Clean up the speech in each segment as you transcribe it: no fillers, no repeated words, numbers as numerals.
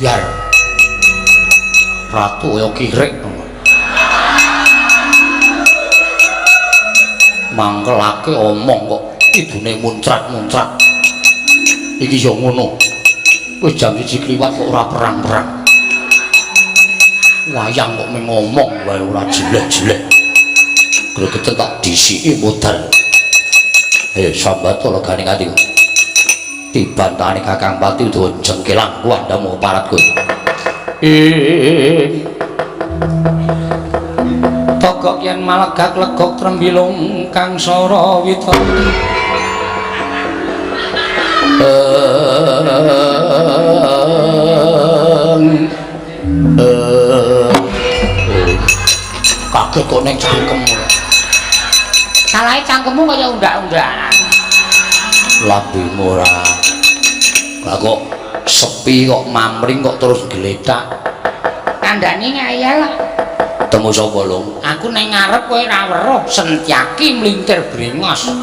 Biar ratu ya kirik mangkelake omong kok idune muncrat-muncrat. Iki ya ngono, wis jam 1 kliwat kok ora perang-perang. Wayang kok mung ngomong wae ora jelek-jelek. Gregeten tak disiki modal. Sambat legane ati. Dibantahane Kakang Pati udah jengkelang kuwandamu parat kowe. Togok yen malegak legok trembilung kang sara wita. Kaget kok ning cangkemmu. Salahe cangkemmu kaya undak-undakan. Lambemu ora. Lah kok sepi kok mamring kok terus gletak. Kandhane ngayal. Temu sapa, Lung? Aku ning ngarep kowe ora weruh, Sentyaki mlintir brengos.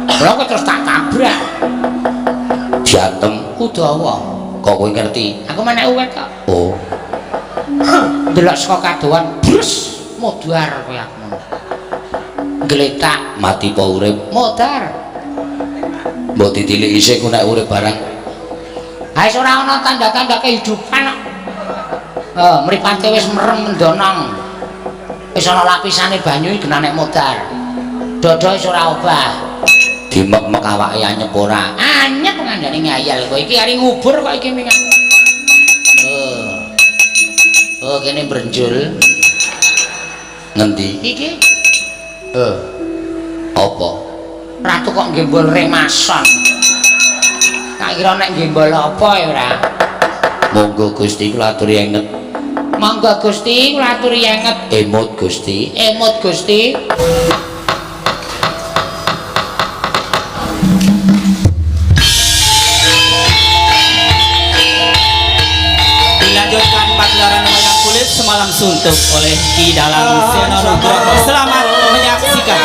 Lha kok terus tak tabrak. Diantem Udawa. Kok kowe ngerti? Aku menek uwet kok. Oh. Ndelok saka kadohan, brus, modar kowe aku. Gletak mati apa urip? Modar. Mbok ditiliki isih ku nek urip barang. Ha wis ora ana tanda-tanda kehidupan kok. Mripate wis merem mendonong. Wis ana lapisane banyu iki genah nek modar. Dada wis ora obah. Dimek-mek awake anyep ora? Anyep ngandani ngayal kowe iki ari ngubur kok iki mingan. Oh, kene brenjul. Ngendi? Iki. Apa? Ratu kok nggembol remason. Tak kira nek nggembol apa ya ora? Monggo Gusti kula aturi enget. Monggo Gusti kula aturi enget. Emut Gusti. Emut Gusti. Dilanjutkan pagelaran wayang kulit semalam suntuk oleh Ki Dalang Seno Nugroho. Selamat menyaksikan.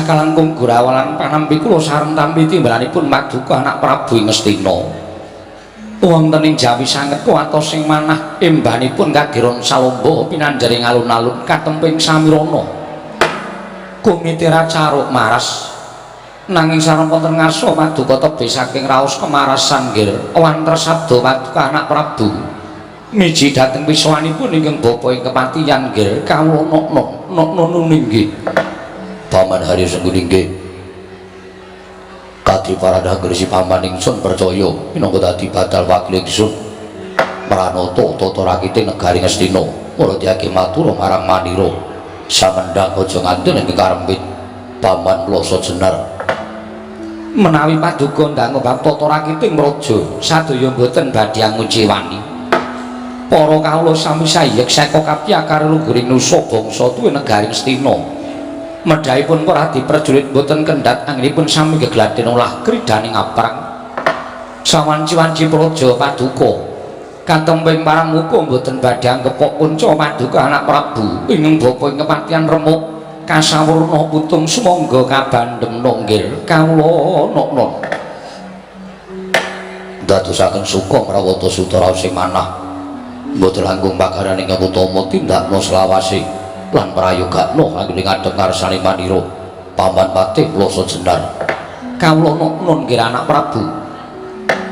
Kalangkung gurawalan panampi kula sareng tampi timbalanipun paduka anak Prabu ing Ngastina. Wonten ing Jawi sanget kuwatos sing manah embanipun kagiron Salomba pinanjaring alun-alun katemping Samirana. Kumitira caruk maras nanging sareng wonten ngarsa paduka tebih saking raos kemarasan nggir wanter sabda paduka anak Prabu. Miji dhateng wiswanipun ingkang bapa ing kepatihan nggir kawula nokno nokno nggih. Paman Hari Sengkuni nggih. Kadi paradah grisi paman ingsun percaya minangka dadi badal wakil ingsun pranata tata rakite negari Ngastina. Mula diake matur marang Manira samendhang aja nganti ing karempit paman Ploso Jenar. Menawi paduka ndang bab tata rakiting praja sadaya mboten badhe nguciwani. Para kawula sami sayek seka kapya karo lungguring nusa bangsa tuwin negari Ngastina. Medhahipun para prajurit mboten kendhat anggenipun sami gegladen olah kridhaning aprang. Sawanci-wanci praja paduka katemping paramuka mboten badhe anggepok kunca paduka anak Prabu ingkang bapa ing kepatihan remuk kasawurna putung sumangga kabandhem nggir kawula nokno. Dadosaken suka mrawata suta raos sing manah mboten langkung pagaran ingkang utama tindakna selawase lan prayogakna anggene ngadhep ngarsane Manira paman Patih Ploso Jenar. Kawula nokno nggir anak Prabu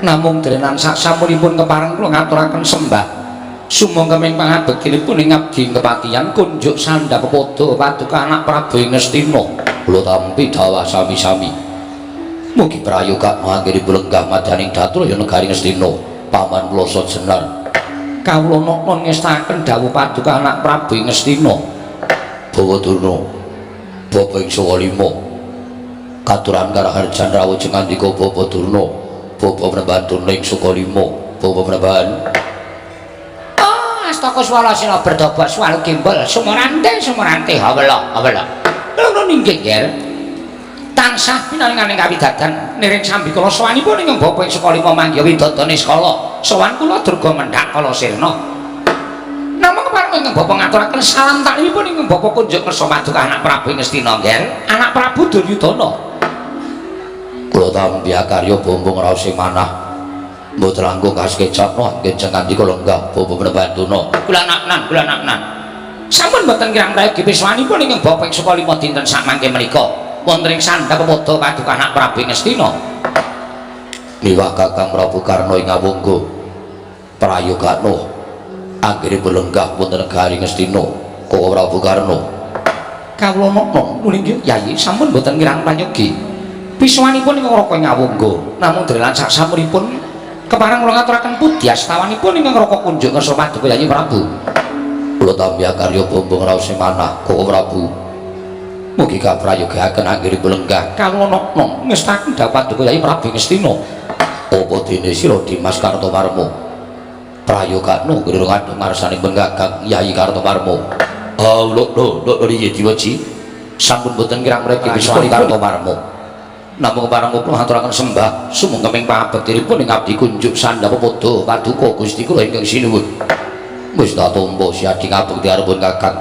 namung drenan sak sampunipun kepareng kula ngaturaken sembah sumangga ming pangabektinipun ing abdi kepatihan kunjuk sandha pepadha paduka anak Prabu ing Ngastina. Kula tampi dawah sami-sami mugi prayogakna anggene lenggah madyaning datur ya negari Ngastina paman Ploso Jenar. Kawula nokno ngestaken dawuh paduka anak Prabu ing Ngastina. Bawa Durna bapa ing Sawa Lima katuran karaharjan rawuh jengandika Bapa Durna bapa Panembahan Durna ing Sukalima bapa Panembahan. Oh astaka swala sila berdobok swalu gembol sumorante sumorante hawela hawela ngono ninggih nggih tansah pinaringaning kawidadan niring sambikala sowanipun ingkang bapa ing Sukalima manggiha widodane skala sowan kula durga mendhak kala sirna. Namung kepareng ingkang bapa ngaturaken salam taklimipun ingkang bapa kunjuk ngersa paduka anak Prabu ing Ngastina nggih anak Prabu Duryudana. Kula tampi akarya bombong raos sing manah. Mboten langkung kasekecapno anggen ngandika lenggah bapa Prabanduna. Kula naknan, kula naknan. Sampun mboten kirang prayogi piswanipun ingkang bapa ing saka 5 dinten sakmangke menika wonten ing sandhap pepadha paduka anak Prabu Ngastina. Miwah Kakang Prabu Karna ing Awangga prayogano anggenipun lenggah wonten negari Ngastina Koko Prabu Karna. Kawula nokno nuli Yayi sampun mboten kirang prayogi piswanipun ingkang Raka ing Awangga namung drelan saksampunipun kepareng kula ngaturaken pudyastawanipun ingkang Raka kunjuk ngersa paduka Yayi Prabu. Kula tampi akarya bombong raos sing manah Koko Prabu. Mugi kaprayogaken anggenipun lenggah kawula nokno ngestaken dawuh paduka Yayi Prabu Ngastina. Apa dene sira Dimas Kartomarmo prayogano ngira ngadhep ngarsanipun Kakang Yayi Kartomarmo. Ah lho lho lho riye diwaji sampun boten kirang mriki piswani Kartomarmo. Namung kepareng kula aturaken sembah sumangga pangabektinipun ing abdi kunjuk sandhap pepadha paduka Gusti kula ingkang sinuwun. Wis tak tampa siadi ngabekti arepun Kakang.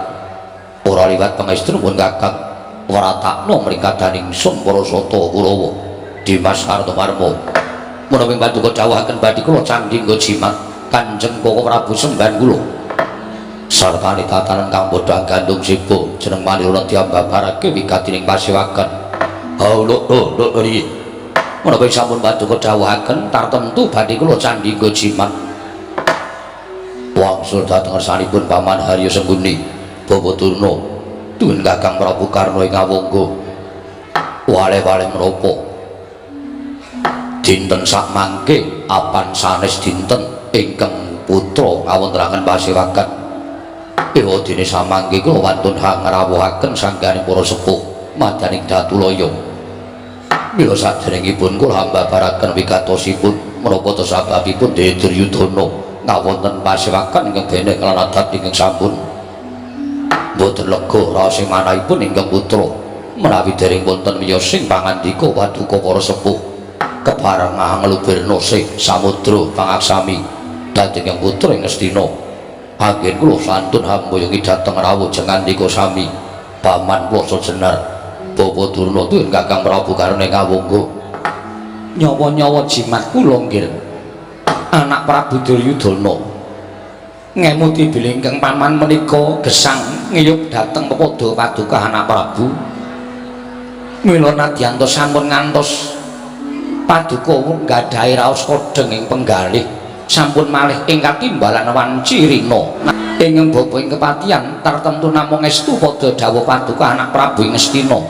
Ora liwat pangestunipun Kakang wratakno mring kadaning ingsun para sata Kurawa Dimas Kartomarmo. Menawi paduka dawuhaken badhe kula candhi nggo jimat Kanjeng Koko Prabu sembahan kula. Sartane tatanan kang bodhang gandung siba jeneng Manirana diambabarake wigatining pasewakan. Ha lho lho lho riye. Menawi sampun paduka dawuhaken tartemtu badhe kula candhi nggo jimat. Wangsul dhateng ngersanipun Paman Haryo Sengkuni Bapak Durna tuwin Kakang Prabu Karna ing Awangga. Wale-wale menapa dinten sakmangke apan sanes dinten ingkang putra ngawontenaken pasewakan. Ewa dene samangke kula wantun hangrawuhaken sanggane para sepuh madyaning Datulaya. Mila saderengipun kula hambabaraken wigatosipun menapa ta sababipun dene Duryudana ngawonten pasewakan ingkang bene lan adat ingkang sampun mboten lega raos ing manahipun ingkang putra menawi dereng wonten miyosing pangandika paduka para sepuh kepareng nglubirna sih samudra pangaksami dhateng ingkang putra ing Ngastina. Anggen kula santun hamboyongi dhateng rawuh jengandika sami Paman Plasa Jenar Bapak Durna tuwin Kakang Prabu Karna ing Awangga. Nyawa-nyawa jimat kula nggih anak Prabu Duryudana ngemuti bilih ingkang paman menika gesang ngiyup dhateng pepadha paduka anak Prabu. Mila nadyanto sampun ngantos paduka nggadahi raos kodheng ing penggalih sampun malih ing katimbalan wanci rina ing bapa ing kepatihan tartemtu namung estu padha dawuh paduka anak Prabu ing Ngastina.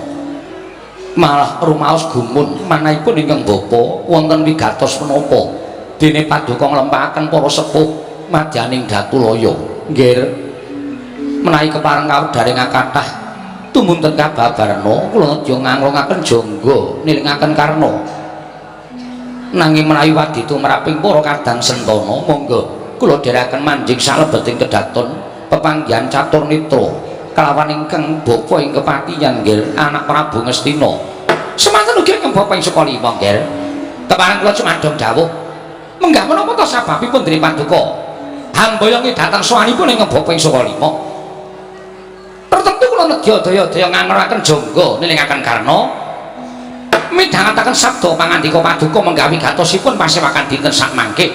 Malah rumaos gumun manahipun ingkang bapa wonten wigatos menapa dene paduka nglempahaken para sepuh madyaning Datulaya. Nggih menawi kepareng kawedharing kathah tumunten kababarna kula nedya nganglungaken jangga nilingaken Karna. Nanging menawi wadi tumraping para kadang sentana monggo kula dherekaken manjing salebeting kedaton pepanggihan catur nitra kelawan ingkang bapa ing kepatihan nggih anak Prabu Ngastina. Semanten ugi ingkang bapa ing saka lima nggih. Kepareng kula cumadong dawuh menggah menapa ta sababipun dene paduka hamboyongi dhateng sowanipun ingkang bapa ing saka lima. Tertentu kula nedya daya-daya ngangraken jangga nilingaken Karna midhangetaken sabda pangandika paduka menggawi gatosipun pasewakan dinten sakmangke.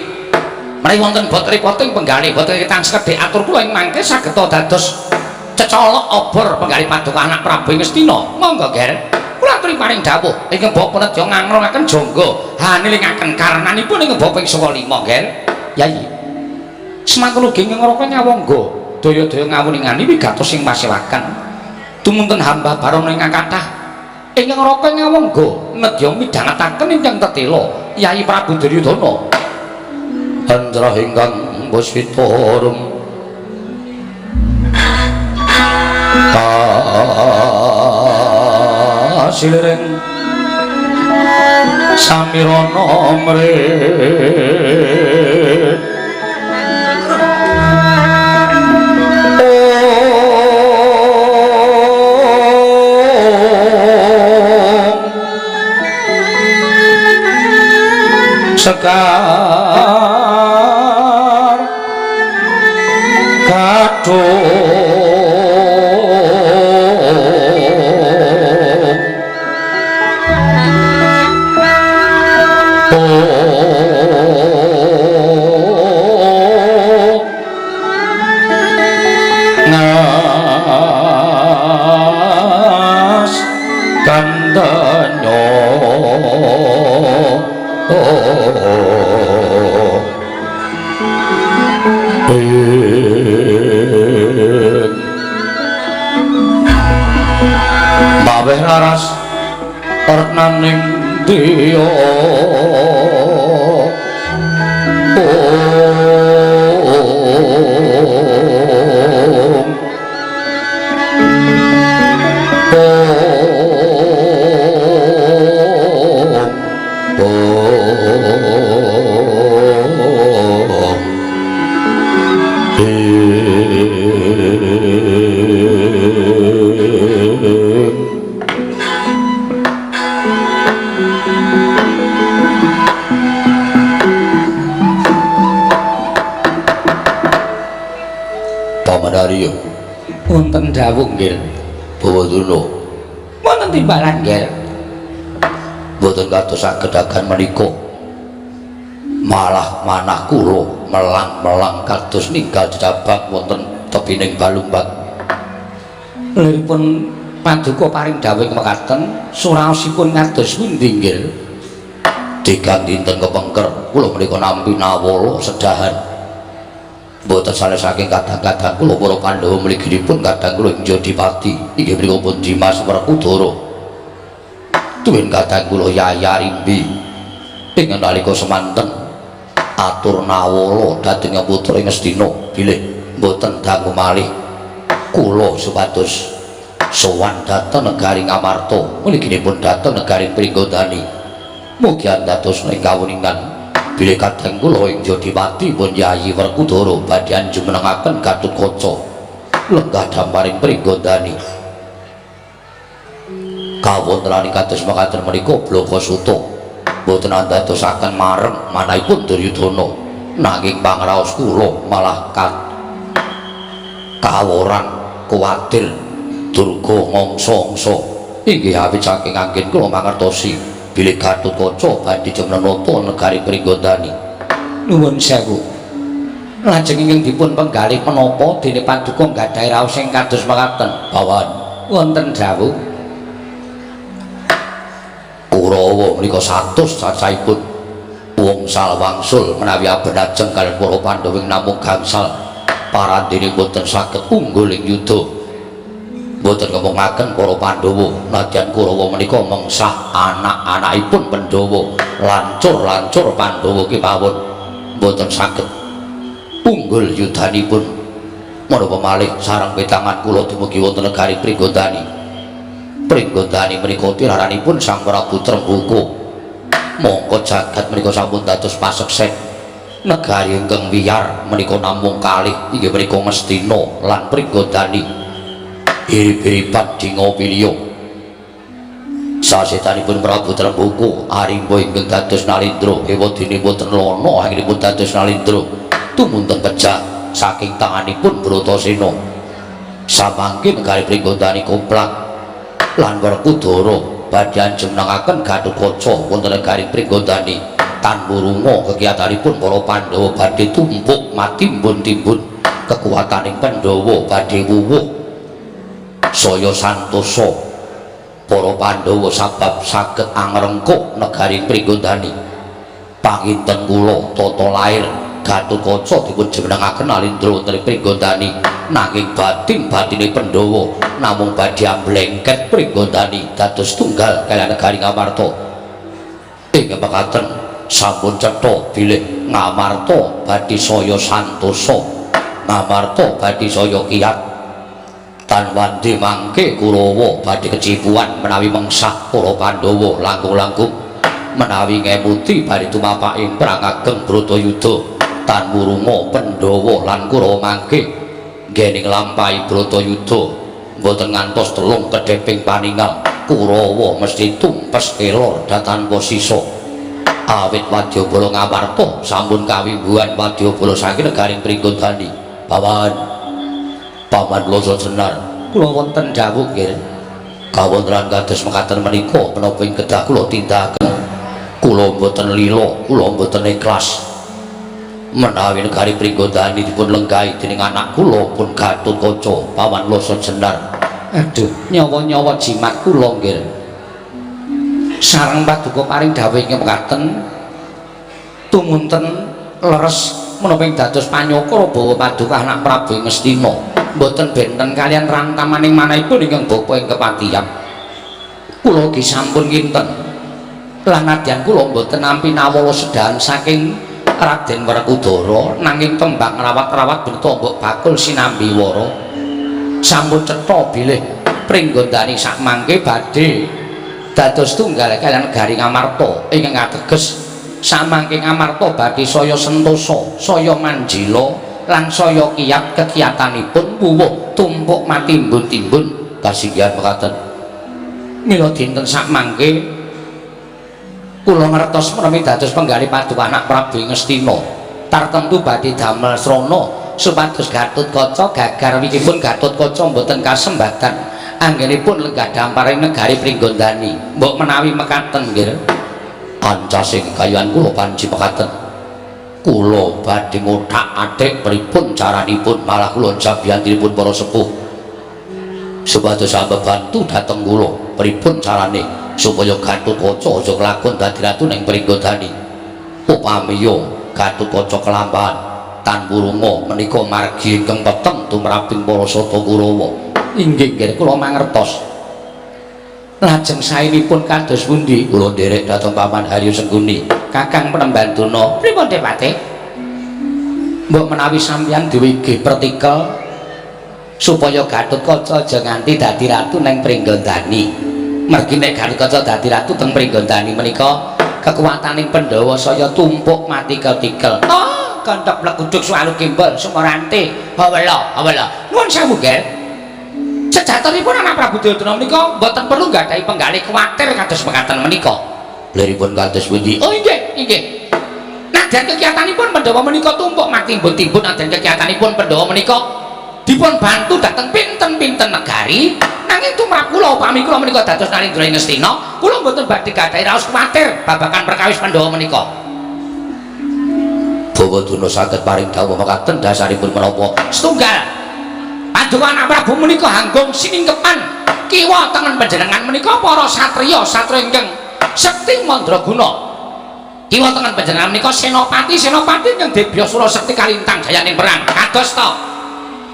Menawi wonten bot ripoting penggalih boten ketang sekedhik atur kula ing mangke sageta dados cecolok obor penggalih paduka anak Prabu Ngastina. Monggo Ger, kula aturi paring dawuh ingkang bapa nedya ngangrungaken jangga hanilingaken karnanipun ingkang bapa ing saka lima Ger. Yayi semanten ugi ingkang Raka nyawangga daya-daya ngawuningani wigatos ing pasewakan tumunten hamba barana ingkang kathah ingkang Raka nyawangga nedya midhangetaken ingkang tetela Yayi Prabu Duryudana. Anjrah ingkang puspita rum kasiliring samirana mre sekar kadung Ngas kandanyo maweh raras retnaning diya Paman Arya Wonten dawuh nggih. Bawaduna Wonten timbalan nggih. Mboten kados agedagan menika malah manah kula melang-melang kados ninggal jejabak wonten tepining Balumbang. Liripun paduka paring dawuh mekaten suraosipun kados pundi nggih? Tigang dinten kepengker kula menika nampi nawala sedahan. Mboten sanes saking kadang-kadang kula para Pandhawa mliginipun kadang kula ing Jodipati inggih menika pun Dimas Werkudara. Tuwin kadang kula Yaya Rimbi ing nalika semanten atur nawala dhateng putra ing Ngastina bilih mboten dangu malih kula supados sowan dhateng negari Ngamarta mliginipun dhateng negari Pringgondani. Mugi andados ing kawuningan bilih kadang kula ing Jodipati pun Yayi Werkudara badhe jumenengaken Gatotkaca lenggah damparing Pringgondani. Kawontenane kados mekaten menika Blaka Suta mboten andadosaken mareng manahipun Duryudana nanging pangraos kula malah kaworan kuwatir Durga ngangsa-angsa inggih awit saking anggen kula mangertosi bilih Gatotkaca badhe jumenenata negari Pringgondani. Nuwun sewu. Lajeng ingkang dipun penggalih menapa dene paduka nggadahi raos sing kados mekaten? Pawan Wonten dawuh. Kurawa menika 100 cacahipun wongsal wangsul menawi abenajeng kaliyan para Pandhawa namung gangsal parandene boten saged unggul ing yuda. Boten ngemungaken para Pandhawa nadyan Kurawa menika mengsah anak-anakipun Pandhawa lancur-lancur Pandhawa kemawon boten saged unggul yudanipun. Menapa malih sareng petangan kula dumugi wonten negari Pringgondani. Pringgondani menika tiraranipun Sang Prabu Trenggoka. Mongko jagat menika sampun dados paseksen negari ingkang wiyar menika namung kalih inggih menika Ngastina lan Pringgondani. Irip-iripan Dingopilya. Sasetanipun Prabu Trenggoka arimba ingkang dados Nalindra ewadene boten lana anggenipun dados Nalindra tumunten pejah saking tanganipun Bratasena. Samangke negari Pringgondani komplak lan Werkudara badhe jumenengaken Gatotkaca wonten negari Pringgondani tanpa runga kegiatanipun para Pandhawa badhe tumpuk matimbun-timbun kekuataning Pandhawa badhe wuwuh saya santosa para Pandhawa sabab saged angrengkuk negari Pringgondani. Panginten kula tata lair Gatotkaca dipun jumenengaken Nalindra wonten Pringgondani nanging batin-batine Pandhawa namung badhe amblengket Pringgondani dados tunggal kaliyan negari Ngamarta. Ing mekaten sampun cetha bilih Ngamarta badhe saya santosa, Ngamarta badhe saya kiyat. Tan wandi mangke Kurawa badhe kecipuan menawi mengsah para Pandhawa langkung-langkung menawi ngemuti badhe tumapaking perang ageng Bratayuda. Tan wurunga Pandhawa lan Kurawa mangke nggene nglampahi Bratayuda mboten ngantos telung kedheping paningal Kurawa mesti tumpes kelor tanpa sisa. Awit wadyabala Ngamarta sampun kawimbuhan wadyabala saking negari Pringgondani. Paman Paman Loso Senar kula wonten dawuh nggih. Kawontenan kados mekaten menika menapa ing kedah kula tindakaken? Kula mboten lila, kula mboten ikhlas menawi negari Pringgondani dipun lenggahi dening anak kula pun Gatotkaca pawan Losa Jenar. Aduh, nyawa-nyawa jimat kula nggih. Sareng paduka paring dawuh ingkang mekaten tumunten leres menapa ing dados panyokra bawa paduka anak Prabu Ngastina mboten benten kalian rantamaning manahipun ingkang bapa ing kepatihan. Kula ugi sampun kinten lan nadyan kula mboten nampi nawala sedahan saking Raden Werkudara nanging tembang rawat-rawat berta mbok bakul sinambi wara sampun cetha bilih Pringgondani sakmangke badhe dados tunggal kaliyan negari Ngamarta ingkang ateges samangke Ngamarta badhe saya sentosa, saya manjila lan saya kiyat kekiyatanipun wuwuh tumpuk matimbun-timbun. Kasinggihan mekaten. Mila dinten sakmangke kula ngertos menawi dados penggalih paduka anak Prabu Ngastina tartemtu badhe damel srana supados Gatotkaca gagar wikipun Gatotkaca mboten kasembatan anggenipun lenggah damparing negari Pringgondani. Mbok menawi mekaten nggih. Kancasing kayuhan kula panji mekaten. Kula badhe ngothak-athik pripun caranipun malah kula jabiyantinipun para sepuh supados bantu dhateng kula pripun carane supaya Gatotkaca aja kelakon dadi ratu ning Pringgondani. Upamiya Gatotkaca kelampahan tanpa runga menika margi ingkang peteng tumraping para Sata Kurawa. Inggih nggih kula mangertos. Lajeng saenipun kados pundi? Kula nderek dhateng Paman Haryo Sengkuni. Kakang Penemban Duna. Pripun Depate? Mbok menawi sampeyan diwigih pertikel supaya Gatotkaca aja nganti dadi ratu ning Pringgondani. Mergi nek Gatotkaca dadi ratu teng Pringgondani menika kekuwataning Pandhawa saya tumpuk mati ketikel. Oh, kanthok pleguduk suwalu gembol sumorante. Hawela, hawela. Nuwun sewu, Nggih. Sejatosipun anak Prabu Duryudana menika mboten perlu nggadahi penggalih kuwatir kados mekaten menika. Liripun kados pundi? Oh inggih, inggih. Nadyan kekiyatanipun Pandhawa menika tumpuk matimbun-timbun, nadyan kekiyatanipun Pandhawa menika dipun bantu dhateng pinten-pinten negari, nanging tumrap kula upami kula menika dados Narendra ing Ngastina, kula mboten badhe gadahi raos kuwatir babagan perkawis Pandhawa menika. Bawa Durna saged paring dawuh mekaten dasaripun menapa? Setunggal. Paduka anak Prabu menika hanggung siningkepan kiwa tengen panjenengan menika para satriya satriya ingkang sekti mandraguna. Kiwa tengen panjenengan menika senopati senopati ingkang debya sura sekti kalintang jayaning perang. Kados ta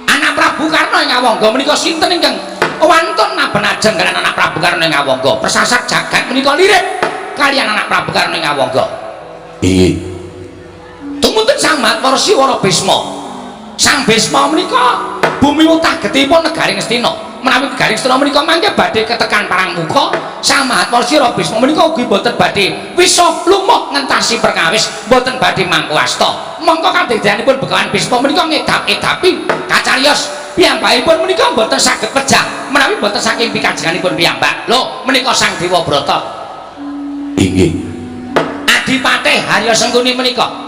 anak Prabu Karna ing Awangga menika sinten ingkang wantun naben ajeng kaliyan anak Prabu Karna ing Awangga? Persasat jagat menika lirik kaliyan anak Prabu Karna ing Awangga. Inggih. Tumunten Sang Mahawarsi Wara Bisma. Sang Bisma menika bumi wutah getihipun negari Ngastina. Menawi negari Ngastina menika mangke badhe ketekan parang muka, Sang Mahawarsi Wara Bisma menika ugi boten badhe wisa lumuh ngentasi perkawis, boten badhe mangku asta. Mongko kadedyanipun Begawan Bisma menika ngedap-edapi kacariyos piyambakipun menika boten saged pejah menawi boten saking pikajenganipun piyambak. Lho, menika Sang Dewa Brata. Inggih. Adipatih Harya Sengkuni menika.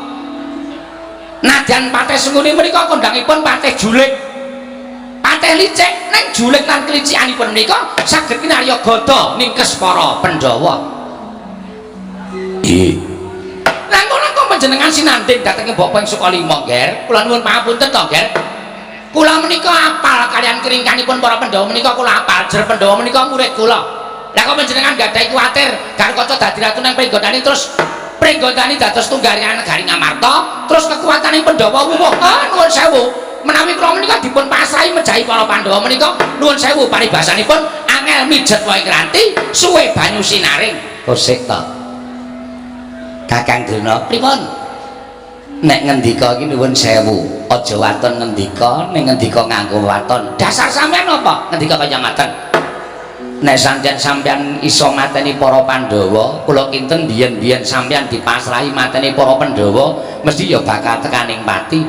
Nadyan Patih Sengkuni menika kondangipun Patih Julik. Patih licik ning julik lan kelicikanipun menika saged kinarya gada ningkes para Pandhawa. Nggih. Langkung-langkung panjenengan sinanding dhateng Bapak ing Sukalima, Nger. Kula nuwun pangapunten to, Nger. Kula menika apal kaliyan keringkanipun para Pandhawa menika kula apal. Jer Pandhawa menika murid kula. Lah kok panjenengan gadahi kuwatir Gatotkaca dadi ratu nang Pringgondani terus Pringgondani dados tunggaling negari Ngamarta, terus kekuataning Pandhawa wuwuh. Ah, nuwun sewu. Menawi kula menika dipun pasrahi mejahi para Pandhawa menika nuwun sewu paribasanipun angel mijet wae kranti, suwe banyu sinaring. Kosek ta. Kakang Durna, pripun? Nek ngendika iki nuwun sewu, aja waton ngendika, ning ngendika nganggo waton. Dasar sampean apa? Ngendika kaya ngaten. Nek sampeyan iso mateni para Pandhawa, kula kinten biyen-biyen sampeyan dipasrahi mateni para Pandhawa, mesti ya bakal tekaning pati.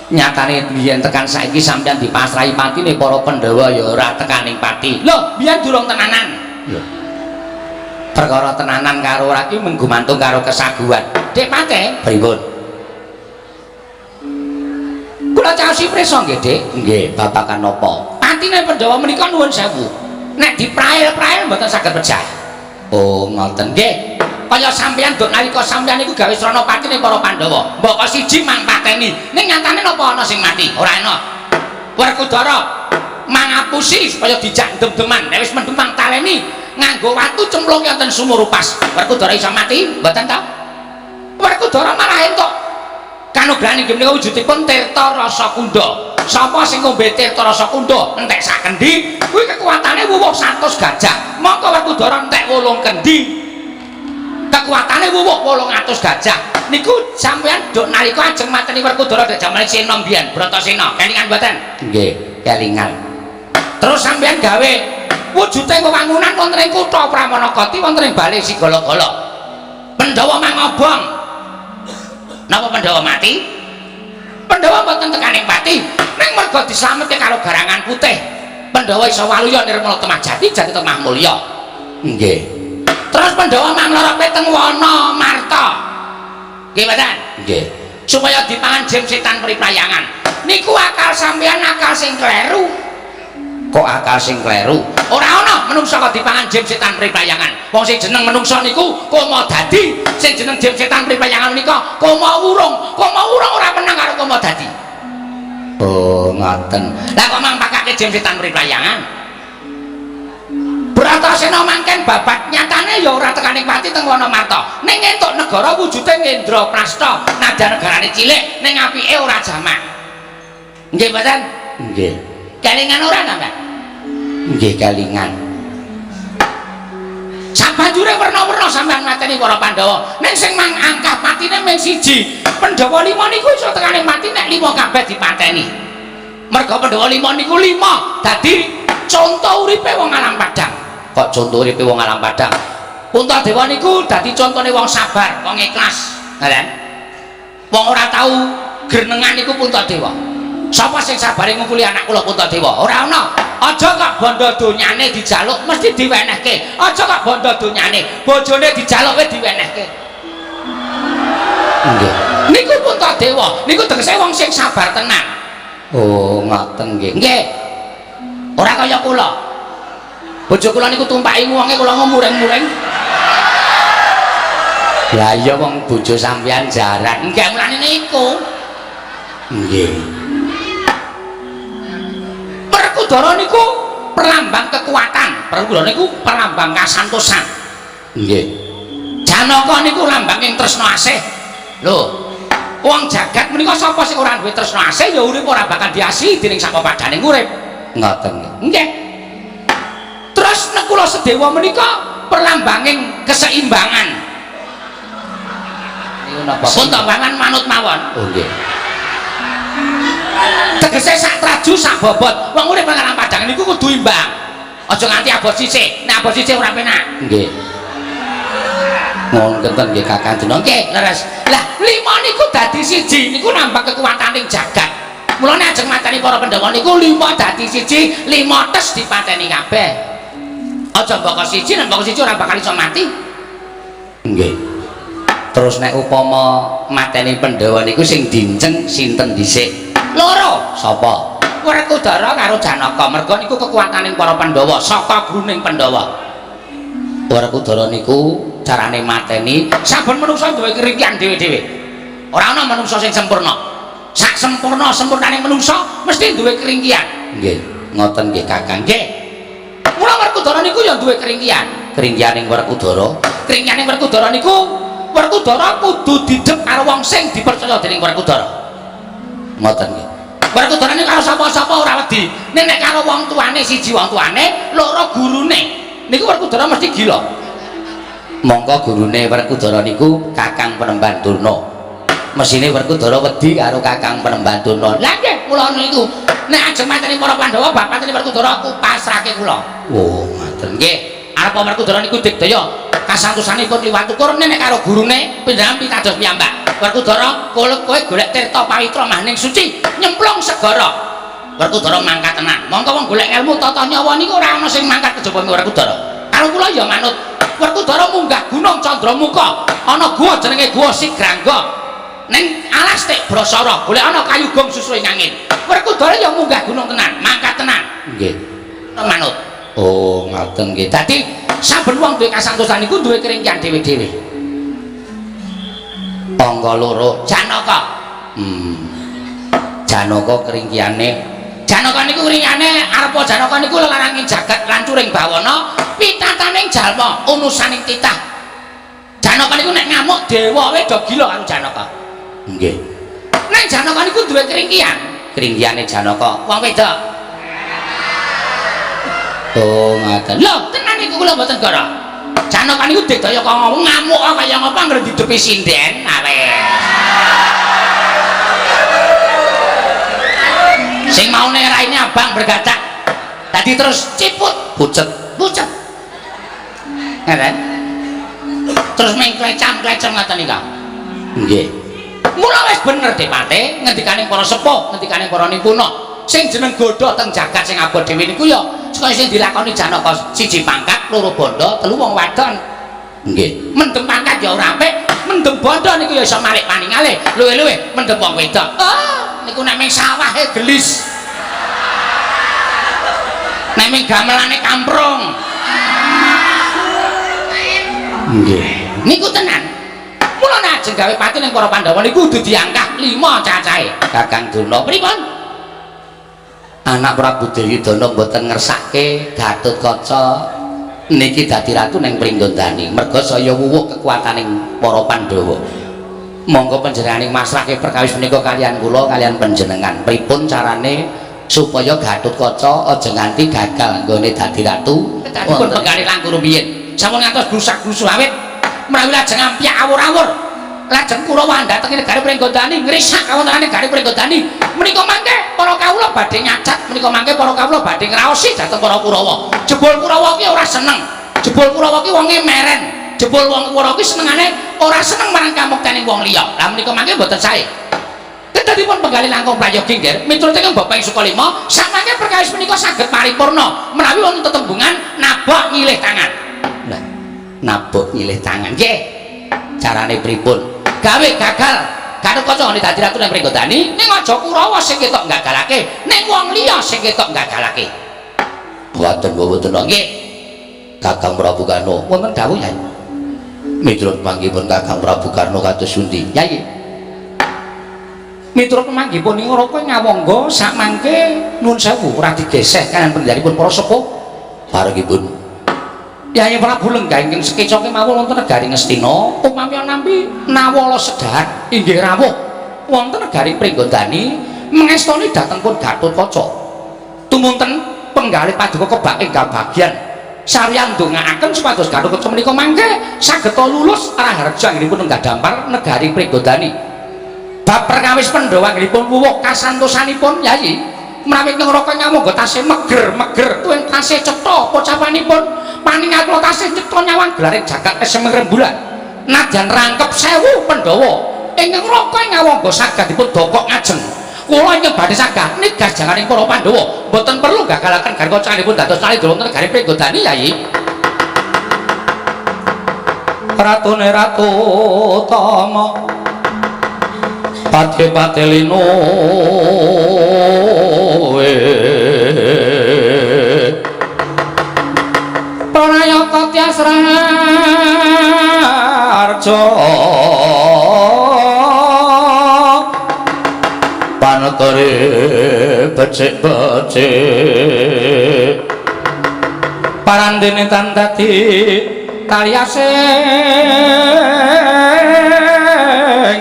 Nyatane biyen tekan saiki sampeyan dipasrahi patine para Pandhawa ya ora tekaning pati. Lho, biyen durung tenanan. Lho. Perkara tenanan karo ora ki mung gumantung karo kesaguhan. Dik Patih, pripun? Kula caosi prisa nggih, Dik? Nggih, babagan napa? Patine Pandhawa menika nuwun sewu. Nek diprail-prail mboten saged pejah. Oh, ngoten nggih. Kaya sampeyan dok nalika sampeyan niku gawe srana patine para Pandhawa. Mbok siji mang pateni. Ning nyatane napa ana sing mati? Ora ana. Werkudara mangapusi supaya dijak dem-deman. Nek wis mendem mang taleni nganggo watu cemplung wonten sumur upas. Werkudara iso mati? Mboten ta? Werkudara malah entuk kanugrahan inggih menika wujudipun Tirta Rasa Kunda. Sapa sing ngombe Tirta Rasa Kunda entek sak kendi, kuwi kekuatane wuwuh 100 gajah. Mongko Werkudara entek 8 kendi. Kekuatane wuwuh 800 gajah. Niku sampeyan dok nalika ajeng mateni Werkudara dek jamane Sena mbiyen, Bratasena. Kelingan mboten? Nggih, kelingan. Terus sampeyan gawe wujude wewangunan wonten ing kutha Pramanakati wonten ing bale Sigala-gala. Pandhawa mangobong. Napa Pandhawa mati? Pandhawa mboten tekaning pati, ning merga dislametke karo garangan putih. Pandhawa iso waluya nirmala temah jati, jati temah mulya. Nggih. Terus Pandhawa mangloroke teng wana Marta. Nggih mboten? Nggih. Supaya dipangan jim setan priprayangan. Niku akal sampeyan akal sing kleru. Kok akal sing kleru? Ora ana menungsa kok dipangan jim setan priprayangan. Wong sing jeneng menungsa niku koma dadi, sing jeneng jim setan priprayangan menika koma wurung. Koma wurung ora menang karo koma dadi. Oh, ngoten. Lah kok mangpakake jim setan priprayangan? Bratasena mangken babat nyatane ya ora tekaning pati teng wana Marta. Ning entuk negara wujude Ngendraprasta, nadyan negarane cilik ning apike ora jamak. Nggih mboten? Nggih. Kelingan ora ta, Mbak? Nggih kelingan. Sabanjure werna-werna sampean mateni para Pandhawa. Ning sing mang angkah patine mung siji. Pandhawa 5 niku iso tekane mati nek 5 kabeh dipateni. Merga Pandhawa 5 niku 5 dadi conto uripe wong alam padang. Kok conto uripe wong alam padang? Puntadewa niku dadi contone wong sabar, wong ikhlas. Ngoten. Wong ora tau grenengan niku Puntadewa. Sapa sing sabare ngumpuli anak kula Puntadewa? Ora ana. Aja kok bondo donyane dijaluk mesti diwenehke. Aja kok bondo donyane, bojone dijaluk wis diwenehke. Nggih. Niku Puntadewa, niku tegese wong sing sabar tenan. Oh, ngoten nggih. Nggih. Ora kaya kula. Bojo kula niku tumpaki wonge kula ngmuring-muring. Lah iya wong bojo sampeyan jaran. Nggih, mulane niku. Nggih. Werkudara niku perlambang kekuatan, Werkudara niku perlambang kasantosan. Nggih. Janaka niku lambang ing tresna asih. Lho, wong jagat menika sapa sing ora duwe tresna asih ya urip ora bakal diasihi dening sapepadhaning urip. Ngoten nggih. Nggih. Terus Nekula Sedewa menika perlambanging keseimbangan. Niku napa? Pun tambangan manut mawon. Oh nggih. Tegese sak traju sak bobot. Wong urip nang padang niku kudu imbang. Aja nganti abot sisih. Nek abot sisih ora penak. Nggih. Ngoten nggih Kakang Dina. Nggih, leres. Lah, lima niku dadi siji niku nambah kekuatan ing jagat. Mulane ajeng mateni para Pandhawa niku lima dadi siji, lima tes dipateni kabeh. Aja mbaka siji, nek mbaka siji ora bakal iso mati. Nggih. Terus nek upama mateni Pandhawa niku sing dinceng sinten dhisik? Loro. Sapa? Werkudara karo Janaka. Merga niku kekuataning para Pandhawa, saka gruning Pandhawa. Werkudara niku carane mateni saben manungsa duwe keringkian dhewe-dhewe. Ora ana manungsa sing sempurna. Sak sempurna-sempurnane manungsa mesti duwe keringkian. Nggih, ngoten nggih Kakang. Nggih. Mula Werkudara niku ya duwe keringkian. Keringkianing Werkudara, keringkianing Werkudara niku Werkudara kudu didep karo wong sing dipercaya dening Werkudara. Ngoten nggih. Werkudara niku karo sapa-sapa ora wedi. Ning nek karo wong tuane siji wong tuane, loro gurune. Niku Werkudara mesti gila. Mongko gurune Werkudara niku Kakang Penemban Durna. Mesine Werkudara wedi karo Kakang Penemban Durna. Lah nggih, kula niku nek ajeng mateni para Pandhawa, bapak mateni Werkudara aku pasrahke kula. Oh, ngoten nggih. Arep Werkudara niku digdaya kasantosanipun liwat ukur nek karo gurune pindahan pitados piyambak. Werkudara kowe golek tirta pawitra maning suci, nyemplung segara. Werkudara mangkat tenan. Mongko wong golek ilmu tata nyawa niku ora ana sing mangkat kejaba Werkudara. Karo kula ya manut. Werkudara munggah gunung Candramuka, ana gua jenenge Gua Sigrangga. Ning alas Tek Brasara, golek ana kayu gong susu ing angin. Werkudara ya munggah gunung tenan, mangkat tenan. Nggih. Manut. Oh, ngoten nggih. Dadi saben wong duwe kasantosan iku duwe keringkian dhewe-dhewe. Angka 2 Janaka. Janaka keringkiyane. Janaka niku keringkiyane arepa Janaka niku lelaranging jagat lancuring bawana pitataning jalma unusaning titah. Janaka niku nek ngamuk dewa wae do gila karo Janaka. Nggih. Nek Janaka niku duwe keringkiyan. Keringkiyane Janaka wong wedok. Oh, ngaten. Lho, tenan niku kula mboten gara. Janaka niku digdaya kok ngomong ngamuk kaya ngapa anggere didepi sinden. Awes. Sing maune raine abang bergacak. Tadi terus ciput, pucet, pucet. Ngeten. Terus meng klecam-klecem ngaten niku. Nggih. Mula wis bener Depate ngendikane para sepuh, ngendikane para nipuna. Sing jeneng godha teng jagat sing abot dhewe niku ya kaya sing dilakoni Janaka, siji pangkat, loro bondo, telu wong wadon. Nggih. Mendem pangkat ya ora apik, mendem bondo niku ya iso malik paningale, luwe-luwe mendem wong wedok. Ah, niku nek ming sawahe gelis. Nek ming gamelane kamprung. Nggih. Niku tenan. Mula nek ajeng gawe pati ning para Pandhawa niku kudu diangkah 5 cacahe. Kakang Durna pripun? Anak Prabu Duryudana mboten ngersake Gatotkaca niki dadi ratu ning Pringgondani merga saya wuwuh kekuataning para Pandhawa. Monggo panjenenganing masrahke perkawis menika kalian kula kalian panjenengan. Pripun carane supaya Gatotkaca aja nganti gagal nggone dadi ratu? Dipun penggalih langkung rumiyin. Sampun ngantos grusak-grusu awit menawi lajeng ampyak awur-awur. Lajeng Kurawa dhateng negari Pringgondani ngrisak kawontenane negari Pringgondani. Menika mangke para kawula badhe nyacat, menika mangke para kawula badhe ngraosi dhateng para Kurawa. Jebul Kurawa ki ora seneng. Jebul Kurawa ki wonge meren. Jebul wong Kurawa ki senengane ora seneng marang kamuktening wong liya. Lah menika mangke mboten sae. Kedadipun penggalih langkung prayogi nggih, miturut ingkang Bapak ing Sukalima, samangke perkawis menika saged paripurna menawi wonten tetembungan nabok nyilih tangan. Lah, nabok nyilih tangan nggih. Carane pripun? Gawe gagal Gatotkaca ngene dadi ratu ning Pringgondani, ning aja Kurawa sing ketok gagalake, ning wong liya sing ketok gagalake. Mboten mboten nggih. Kakang Prabu Karna, wonten dawuh Yai. Miturut panggihipun Kakang Prabu Karna kados pundi? Yai. Miturut pamanggihipun ing Raka Ngawangga samangke nuwun sewu ora digeseh kaliyan pendharipun para sepuh. Parengipun Yai Prabu lenggah ingkang sekeca kemawon wonten negari Ngastina, upami nampi nawala sedahat inggih rawuh wonten negari Pringgondani mengestoni dhateng pun Gatotkaca. Tumunten penggalih paduka kebak ing kabagyan saryan ndongaaken supados Gatotkaca menika mangke saged lulus raharja anggenipun lenggah dampar negari Pringgondani. Bab perkawis Pandhawa anggenipun wuwuh kasantosanipun Yai menawi ingkang Raka Ngawangga tasih meger-meger tuwin tasih cetha pocapanipun paningal kula tasih cetha nyawang gelaring jagat esem rembulan nadyan rangkep 1000 Pandhawa ingkang Raka Ngawangga saged dipun dokok ngajeng kula ingkang badhe saged nigas janganing para Pandhawa mboten perlu gagalaken garwa dados salindra wonten negari Pringgondani Yai. Ratune Ratu Tama pati-pati linu Prayaka Tyas Raharja panekere becik-becik parandene tan dadi taliasing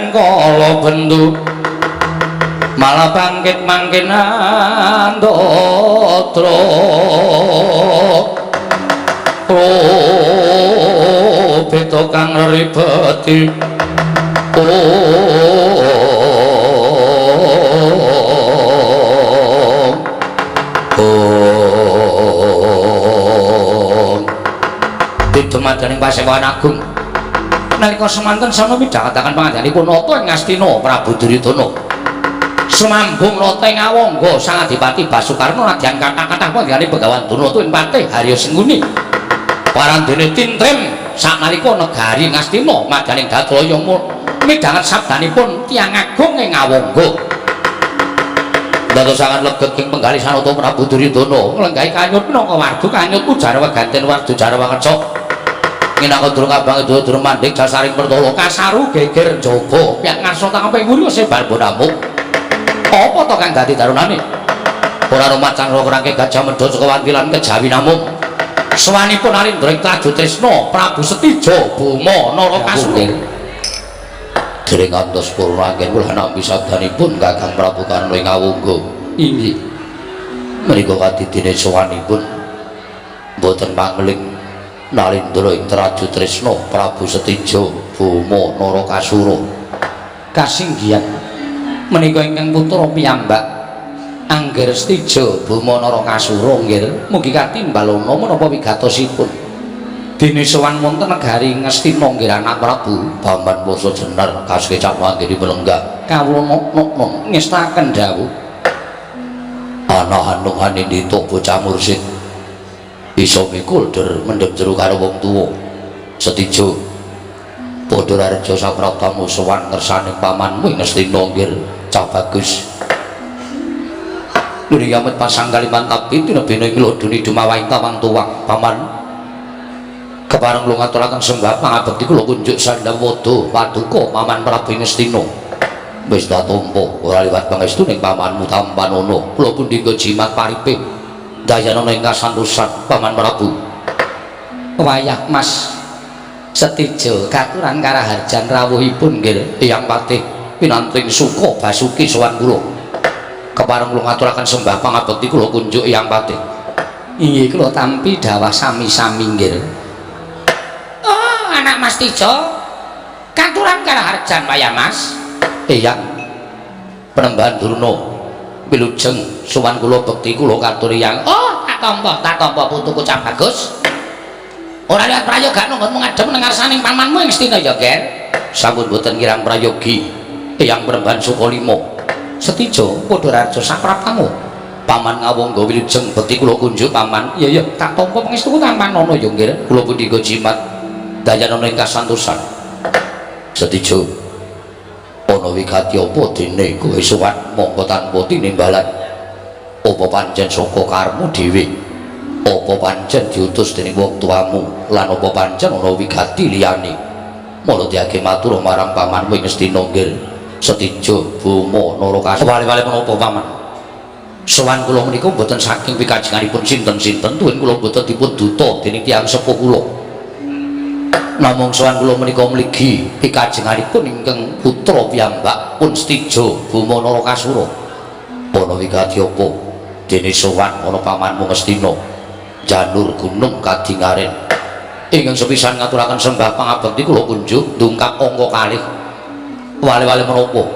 kala bendu malah bangkit mangkin andatra beta kang ribeti Dumadaning Pasepokan Agung nalika semanten sana midhangetaken pangandikanipun nata ing Ngastina Prabu Duryudana sumambung nata ing Awangga Sang Adipati Basukarna nadyan kathah-kathah panggihane Begawan Durna tuwin patih Harya Sengkuni parandene tintrem saknalika negari Ngastina madyaning Datraya midhanget sabdanipun tiyang agung ing Awangga dados sangat leget ing penggalih sanata Prabu Duryudana nglenggahi kanyut minangka warga kanyut ujar weganten warga jarwa ngecok Nginaka durung abang durung mandhik jasaring pertala kasaru geger jaga pihak ngarsa tangkep nguri sebar bonamuk. Apa to kang dadi darunane? Ora rumacan rangke Gajah Mada saka wantilan kejawi namung. Sowanipun Alindra ing Traju Tresna Prabu Setija Boma Narakasura. Dereng ngantos purna anggen kula nampi sabdanipun Kakang Prabu Karna ing Awungga. Inggih. Menika kadidine sowanipun boten pangling Nalindra ing Traju Tresna Prabu Setija Boma Narakasura. Kasinggihan menika ingkang putra piyambak Angger Setija Boma Narakasura nggih mugi katimbalana menapa wigatosipun. Dene sowan wonten negari Ngastina nggih anak Prabu Bamban Wasa Jenar kasekecap anggene melenggah. Kawula nok-nok ngestaken dawuh. Ana hanung hanindita bocah mursid. Bisa mikul der mendhem jero karo wong tuwa. Setija padha rareja saprabtamu sowan ngersane pamanmu ing Ngastina nggih cah bagus. Nuri yamet pasang Kalimantan tinebene ing lodoni dumawaing tawang tuwang paman. Kepareng kula ngaturaken sembah pangabekti kula kunjuk sandhang wada paduka paman Prabu Ngastina. Wis tak tampa ora liwat pangestu ning pamanmu tampanana. Kula pundi nggo jimat paripe dayanana ing kasantosan paman Prabu. Wayah Mas Setija katuran karaharjan rawuhipun nggih Eyang Patih pinanting suka basuki sowan kula. Kepareng kula ngaturaken sembah pangabekti kula kunjuk Eyang Patih. Inggih kula tampi dawah sami-sami nggih. Oh, anak Mas Tija katuran karaharjan wayah Mas. Eyang Penembahan Durna wilujeng sowan kula bekti kula katuri Eyang. Oh, tak tampa putuku cah bagus. Ora lihat prayoga nggonmu ngadhep nang ngarsaning pamanmu ing Ngastina ya, Ger. Sampun boten kirang prayogi Eyang Penembahan Sukalima. Setija padha raja saprabtamu. Paman Ngawangga wilujeng bekti kula kunjuk paman. Iya ya, tak tampa pangestuku tampanana ya, Nggir. Kula pundi nggo jimat dayanana ing kasantosan. Setija ana wigati apa dene kowe sowan mongko tanpa tinimbalan? Apa pancen saka karepmu dhewe? Apa pancen diutus dening wong tuamu? Lan apa pancen ana wigati liyane? Mula diage matur marang pamanmu ing Ngastina nggih. Setija Boma Narakasura. Wale-wale menapa paman? Sowan kula menika mboten saking pikajenganipun sinten-sinten, tuwin kula mboten dipun duta dening tiyang sepuh kula. Namung sowan kula menika mligi pikajenganipun ingkang putra piyambak pun Setija Boma Narakasura. Ana wigati apa? Dene sowan ana pamanmu Ngastina. Janur gunung kadingaren. Ingkang sepisan ngaturaken sembah pangabekti kula kunjuk ndungkap angka kalih. Wale-wale menapa?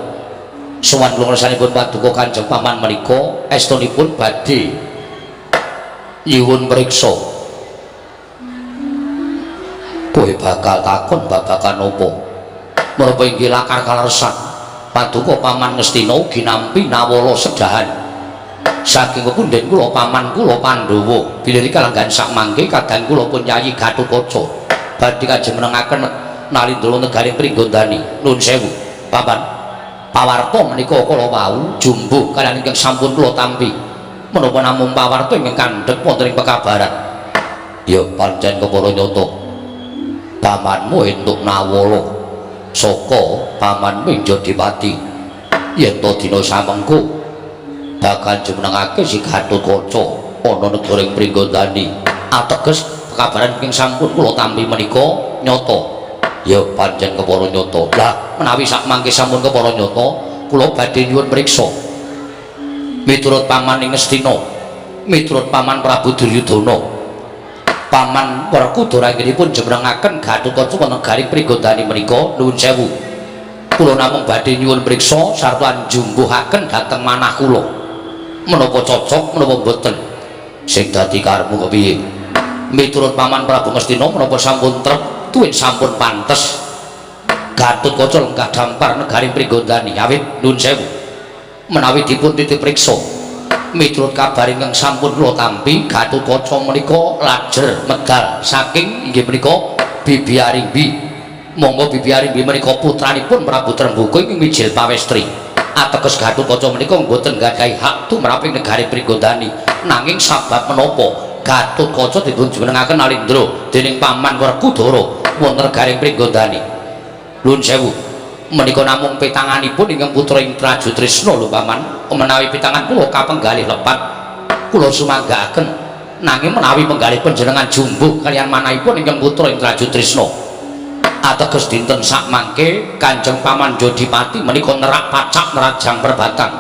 Sowan kula ngersanipun paduka Kanjeng Paman menika estunipun badhe nyuwun priksa. Kowe bakal takon babagan apa? Menapa inggih lakar kaleresan paduka Paman Ngastina ugi nampi nawala sedahan. Saking pepunden kula paman kula Pandhawa bilih kalanggan sakmangke kadang kula pun Yayi Gatotkaca badhe kajeng menengaken Nalindra negari Pringgondani. Nuwun sewu paman, pawarta menika kala wau jumbuh kaliyan ingkang sampun kula tampi. Menapa namung pawarta ingkang kandhek wonten ing pekabaran? Ya pancen kepara nyata pamanmu entuk nawala saka pamanmu ing Jodipati. Yen to dina samengko bakal jumenengake si Gatotkaca ana negara ing Pringgondani. Ateges pekabaran ingkang sampun kula tampi menika nyata. Ya pancen kepara nyata. Lah menawi sakmangke sampun kepara nyata, kula badhe nyuwun priksa. Miturut paman ing Ngastina, miturut paman Prabu Duryudana, paman Werkudara anggenipun jumenengaken Gatotkaca wonten garing Pringgondani menika. Nuwun sewu. Kula namung badhe nyuwun priksa sarta njumbuhaken dhateng manah kula. Menapa cocok menapa mboten? Sing dadi karepmu kepiye? Miturut paman Prabu Ngastina menapa sampun trep tuwin sampun pantes Gatotkaca lenggah dampar negari Pringgondani. Awit nuwun sewu. Menawi dipun titip priksa miturut kabar ingkang sampun kula tampi, Gatotkaca menika lajer medal saking inggih menika Bibi Arimbi. Monggo Bibi Arimbi menika putranipun Prabu Trenggoka ingkang mijil pawestri. Ateges Gatotkaca menika mboten nggadahi hak tumrap ing negari Pringgondani. Nanging sabab menapa Gatotkaca dipun jumenengaken Alindra dening Paman Werkudara wonten garing Pringgondani. Nuwun sewu, menika namung petanganipun ingkang putra ing Trajutrisna lho Paman. Menawi petangan kula kapenggalih lepat kula sumanggaaken, nanging menawi penggalih panjenengan jumbuh kaliyan manahipun ingkang putra ing Trajutrisna. Ateges dinten sakmangke Kanjeng Paman Jodipati menika nerak pacak nerajang perbatang.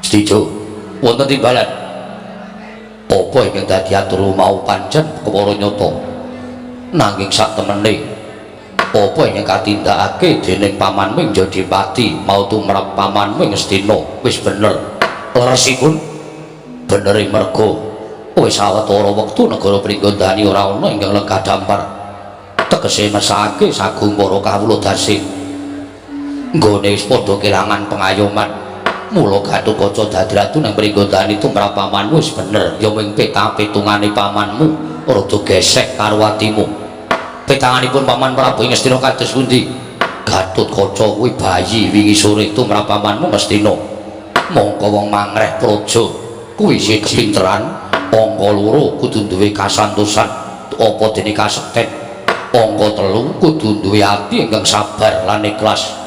Setijo, wonten timbalan. Apa ingkang dadi atur mau pancen kepara nyata. Nanging sak temene apa ingkang katindakake dening Paman ing Jodipati mau tumrap Paman ing Ngastina wis bener. Leresipun benere merga wis sawetara wektu negara Pringgondani ora ana ingkang lenggah dampar. Tegese mesake sagung para kawula dasih. Nggone wis padha kelangan pengayoman. Mula Gatotkaca dadi ratu nang Pringgondani tumrap pamanmu wis bener, ya mung peta-petungane pamanmu rada gesek karo atimu. Petanganipun Paman Prabu Ngastina kados pundi? Gatotkaca kuwi bayi wingi sore tumrap pamanmu Ngastina. Mongko wong mangreh praja kuwi sing kepinteran, angka loro kudu duwe kasantosan apa dene kasekten. Angka telu kudu duwe ati ingkang sabar lan ikhlas.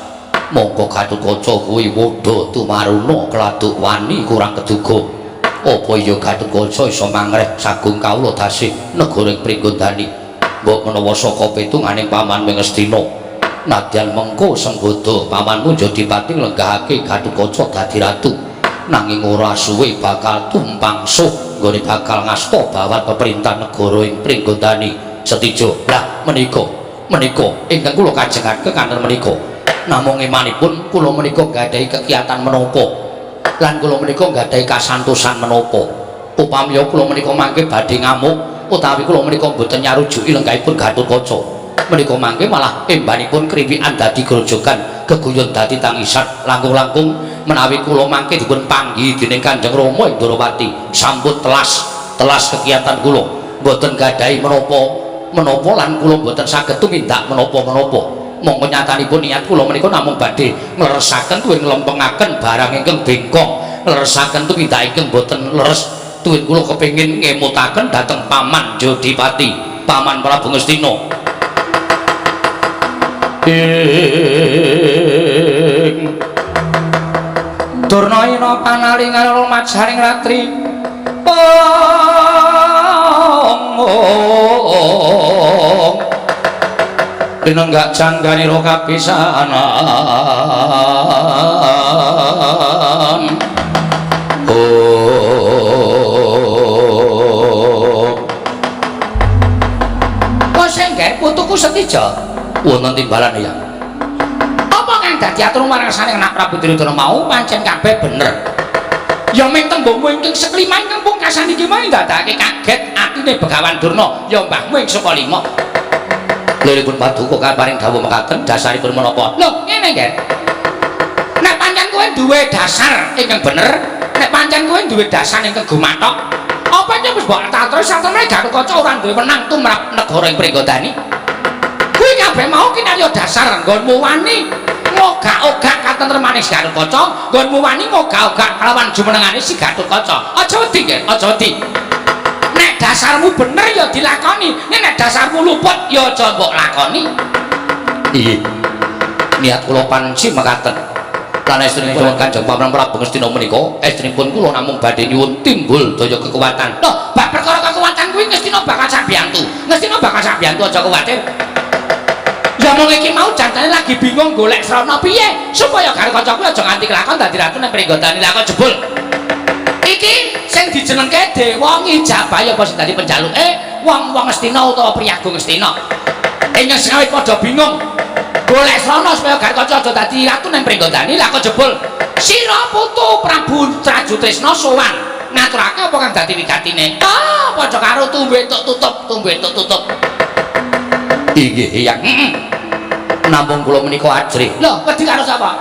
Mongko Gatotkaca kuwi wudha tumaruna keladuk wani kurang keduga. Apa iya Gatotkaca iso mangreh sagung kawula dasih negara ing Pringgondani? Mbok menawa saka petunganing Paman Ngastina, nadyan mengko sembodo pamanmu Jodipati nglenggahake Gatotkaca dadi ratu, nanging ora suwe bakal tumpang suh nggone bakal ngasta bawat peperintahan negara ing Pringgondani. Setijo, lah menika menika ingkang kula kajengaken kanten menika. Namung emanipun kula menika nggadahi kegiatan menapa lan kula menika nggadahi kasantosan menapa. Upami kula menika mangke badhe ngamuk utawi kula menika mboten nyarujuki lenggahipun Gatotkaca, menika mangke malah embanipun kriwikan dadi grojogan, geguyon dadi tangisan. Langkung-langkung menawi kula mangke dipun panggihi dening Kanjeng Rama ing Ndorowati, sampun telas telas kegiatan kula, mboten gadahi menapa menapa lan kula mboten saged tumindak menapa-menapa. Mongko nyatanipun niat kula menika namung badhe ngleresaken tuwin nglempengaken barang ingkang bengkong, ngleresaken tumindak ingkang boten leres. Tuwin kula kepengin ngemutaken dhateng Paman Jodipati, Paman Prabu Ngastina. Ing Durna ina panalingan lumajaring ratri pong tinenggak jangganira kapisanan. Oh, kok sing gawe putuku Setija wonten timbalan ya. Apa kang dadi atur marang saning anak Prabu Duryudana mau pancen kabeh bener. Ya ming tembungmu ingkang seklima ingkang pungkasan iki mau ndadekake kaget atine Begawan Durna, ya mbahmu ing saka lima. Liripun paduka kaparing dawuh mekaten dasaripun menapa? Lho, ngene nggih. Nek pancen kowe duwe dasar ingkang bener, nek pancen kowe duwe dasar ingkang gumathok, apa iki wis mbok tatrus satemene Gatotkaca ora duwe wenang tumrap negara ing Pringgondani. Kuwi kabeh mau kinarya dasar nggonmu wani ngogak-ogak katentremane si Gatotkaca, nggonmu wani ngogak-ogak kelawan jumenengane si Gatotkaca. Aja wedi nggih, aja wedi. Nek dasarmu bener ya dilakoni, nek dasarmu luput ya aja mbok lakoni. Iya. Niat kula panci mekaten. Lan estrinipun Kanjeng Paman Prabu Ngastina menika, estrinipun kula namung badhe nyuwun timbul daya kekuatan. Loh, bab perkara kekuatan kuwi Ngastina bakal sabiyantu. Ngastina bakal sabiyantu, aja kuwatir. Ya mung iki mau jantane lagi bingung golek srana piye supaya Gatotkaca kuwi aja nganti kelakon dadi ratu nang Pringgondani. Lah kok jebul iki sing dijenengke Dewa Ngijabaya apa sing dadi penjaluke wong-wong Ngastina utawa priyagung Ngastina. Ingkang sawit padha bingung golek srana supaya Gatotkaca aja dadi ratu nang Pringgondani. Lah kok jebul sira putu Prabu Trajutrisna sowan ngaturake apa kang dadi wigatine. Ah, padha karo tumbe entuk tutup, tumbe entuk tutup. Inggih, Eyang. Namung kula menika ajrih. Lho, wedi karo sapa?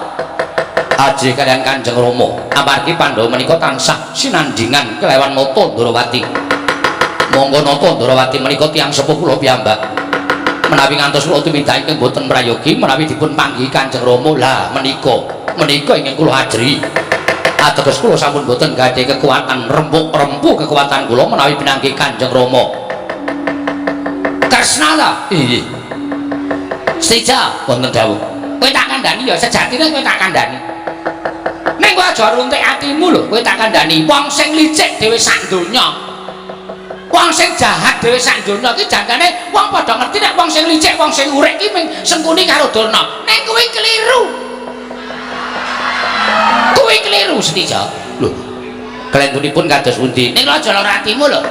Ajrih kaliyan Kanjeng Rama. Amargi Pandhawa menika tansah sinandingan kelawan Nata Ndorowati. Monggo Nata Ndorowati menika tiyang sepuh kula piyambak. Menawi ngantos kula tumindak ingkang boten prayogi menawi dipun panggihi Kanjeng Rama, lah menika menika ingkang kula ajrihi. Ateges kula sampun boten gadhah kekuatan rempuk-rempu kekuatan kula menawi pinanggih Kanjeng Rama. Kresna ta? Inggih. Setija wonten dawuh. Kowe tak kandhani ya sejatine kowe tak kandhani. Ning kowe aja runtik atimu lho, kowe tak kandhani wong sing licik dhewe sak donya. Wong sing jahat dhewe sak donya iki jangkane wong padha ngerti nek wong sing licik, wong sing urip iki mung Sengkuni karo Durna. Ning kuwi keliru. Kuwi keliru Setija. Lho, kelentunipun kados pundi? Ning aja lara atimu lho.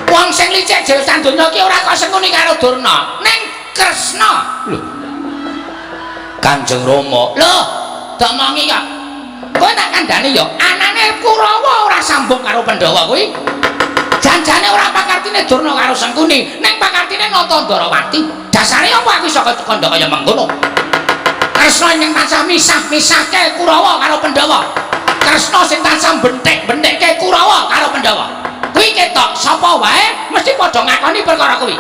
Wong sing licik dhewe sak donya iki ora kok Sengkuni karo Durna, ning Kresna. Lho. Kanjeng Rama. Lho, domongi kok. Kowe tak kandhani ya, anane Kurawa ora sambung karo Pandhawa kuwi. Janjane ora pakartine Durna karo Sengkuni, ning pakartine Nata Ndarawati. Dasare apa aku iso kandha kaya mengkono? Kresna ingkang tansah misah-misahke Kurawa karo Pandhawa. Kresna sing tansah benthek-benthekke Kurawa karo Pandhawa. Kuwi ketok sapa wae mesti padha ngakoni perkara kuwi.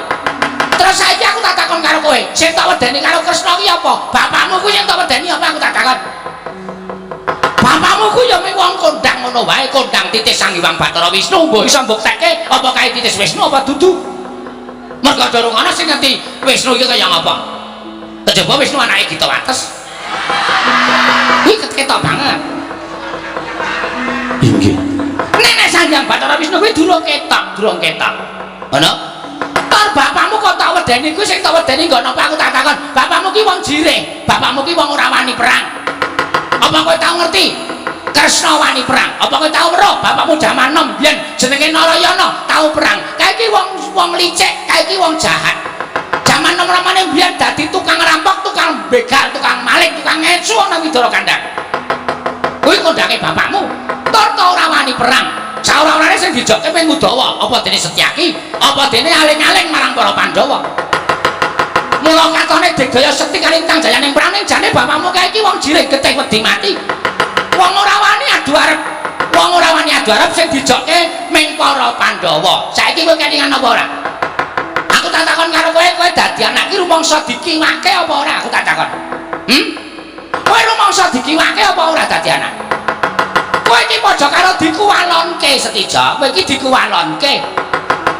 Terus saiki aku tak takon karo kowe, sing tak wedeni karo Kresna ki apa? Bapakmu kuwi sing tak wedeni apa aku tak takon? Bapakmu kuwi ya mung wong kondang ngono wae, kondang titis Sang Hyang Bathara Wisnu, mbok iso mbuktekke apa kae titis Wisnu apa dudu? Mergo durung ana sing ngerti Wisnu iki kaya ngapa. Kejaba Wisnu anake Gita Wates. Kuwi ketok banget. Inggih. Nek nek Sang Hyang Bathara Wisnu kuwi durung ketok, durung ketok. Ngono? Tor bapakmu kok tak wedeni kuwi sing tak wedeni nggo napa aku tak takon. Bapakmu ki wong jirih, bapakmu ki wong ora wani perang. Apa kowe tau ngerti? Kresna wani perang. Apa kowe tau weruh bapakmu jaman nom biyen jenenge Narayana tau perang. Kae iki wong wong licik, kae iki wong jahat. Jaman nom-nomane biyen dadi tukang rampok, tukang begal, tukang maling, tukang ngecu ana Widara Kandang. Kuwi kondange bapakmu. Tor ta ora wani perang. Saora-orane sing dijokke mung Udawa, apa dene Setyaki, apa dene aling-aling marang para Pandhawa. Mula katone digdaya sekti kalintang jayaning perang ning jane bapakmu kae iki wong jirih getih wedi mati. Wong ora wani adu arep. Wong ora wani adu arep sing dijokke ming para Pandhawa. Saiki kowe kelingan apa ora? Aku tak takon karo kowe, kowe dadi anak iki rumangsa dikiwake apa ora? Aku tak takon. Hmm? Kowe rumangsa dikiwake apa ora dadi anak? Kowe iki padha karo dikuwalonke Setija, kowe iki dikuwalonke.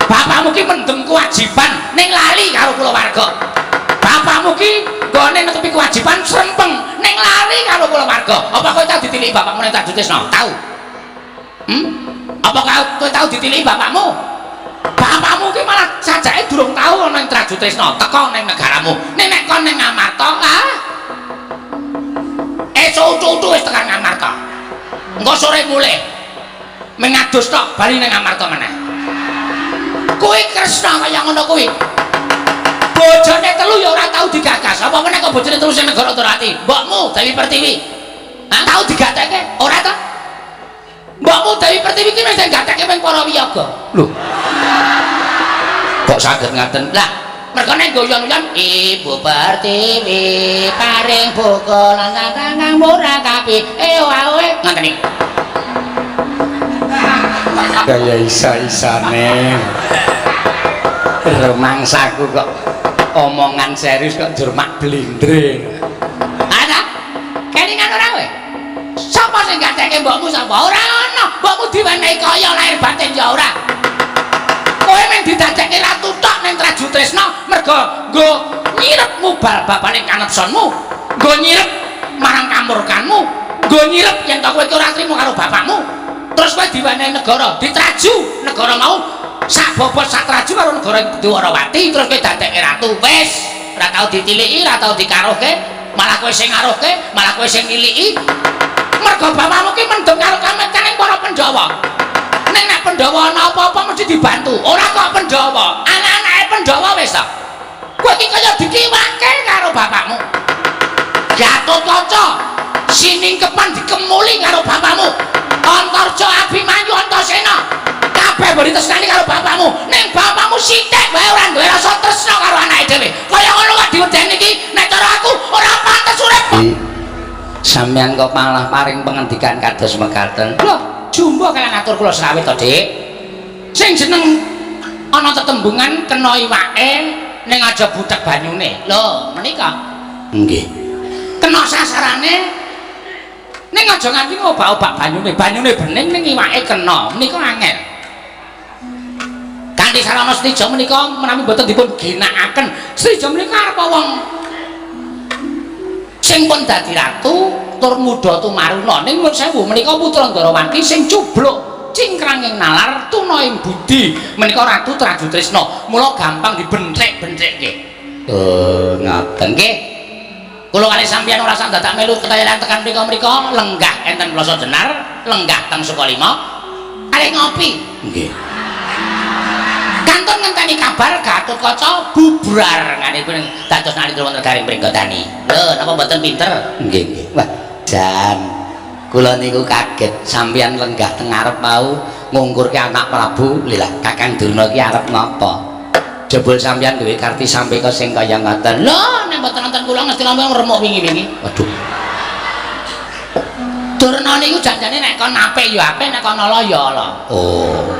Bapakmu ki mendem kewajiban ning lali karo kulawarga. Bapakmu ki nggone netepi kewajiban srempeng ning lali karo kulawarga. Apa kowe tau ditiliki bapakmu ning Trajutrisna? Tau. Hmm? Apa kowe tau ditiliki bapakmu? Bapakmu ki malah sajake durung tau ana ing Trajutrisna, teka ning negaramu. Ning nek kon ning Ngamarta, ah. Esuk utu-utu wis tekan Ngamarta. Engko sore mulih. Mung adus tok bali ning Ngamarta meneh. Kuwi Kresna kaya ngono kuwi. Bojone telu ya ora tau digagas. Apa meneh kok bojone telu sing negara Ndorowati? Mbokmu Dewi Pertiwi. Hah, tau digatekke? Ora ta? Mbokmu Dewi Pertiwi ki mesti gatekke ming para wiyaga. Lho. Kok saged ngaten? Lah, mergo nek guyon-guyon Ibu Pertiwi paring buka lan kang murah kapi. Wae ngoten iki. Kaya isa-isane. Rumangsaku kok omongan serius kok njur mak blindre. Ana? Kelingan ora kowe? Sapa sing gatekke mbokmu sapa? Ora ana. Mbokmu diwenehi kaya lahir batin ya ora. Kowe mung didadekke ratu tok ning Trajutrisna mergo nggo nyirep mubal babaning kanepsonmu, nggo nyirep marang kamurkanmu, nggo nyirep yen to kowe iki ora trimo karo bapakmu. Terus kowe diwenehi negara, ditraju negara mau sak bobot sak traju karo negara Dwarawati, terus kowe dadekke ratu. Wis, ora tau ditiliki, ora tau dikaruhke, malah kowe sing ngaruhke, malah kowe sing niliki. Mergo bapakmu ki mendem karo kamekaning para Pandhawa. Ning nek Pandhawa ana apa-apa mesti dibantu. Ora kok Pandhawa, anak-anake Pandhawa wis ta. Kowe iki kaya dikiwake karo bapakmu. Gatotkaca siningkepan dikemuli karo bapakmu. Antarja Abimanyu Antasena kabeh mbok ditresnani karo bapakmu. Ning bapakmu sithik wae ora duwe rasa tresna karo anake dhewe. Kaya ngono kok diwedeni iki nek cara aku ora pantes urip. Sampeyan kok malah paring pengendikan kados mekaten. Lho, jumbo kalian atur kula selawe to, Dik. Sing jeneng ana tetembungan kena iwake ning aja butek banyune. Lho, menika Nggih. kena sasarane Ning aja nganti ngobak-obak banyune, banyune bening ning iwake kena. Menika angel. Kanthi sarana Setija menika menawi mboten dipun ginakaken, Setija menika arep wong sing pun dadi ratu tur muda tumaruna. Ning nuwun sewu menika putra Ndarawati sing cubluk cingkranging nalar tuna ing budi menika Ratu Trajutrisna. Mula gampang dibenthik-benthikke. Oh, ngaten nggih. Kula kalih sampeyan ora sak dadak melu ketayalan tekan mriku-mriku, lenggah enten Ploso Jenar, lenggah teng Sukalima, kalih ngopi. Nggih. Kantun ngenteni kabar Gatotkaca bubar nganipun dados Nalindra wonten garing Pringgodani. Lho, napa mboten pinter? Nggih, nggih. Wah, jan kula niku kaget sampeyan lenggah teng ngarep mau ngungkurke anak Prabu. Lha Kakang Durna iki arep ngapa? Jebul sampeyan duwe karti sampeka sing kaya ngoten. Lho, nek mboten nonton kula mesti namung remuk wingi-wingi. Waduh. Durna niku janjane nek kon apik ya apik, nek kon ala ya ala. Oh.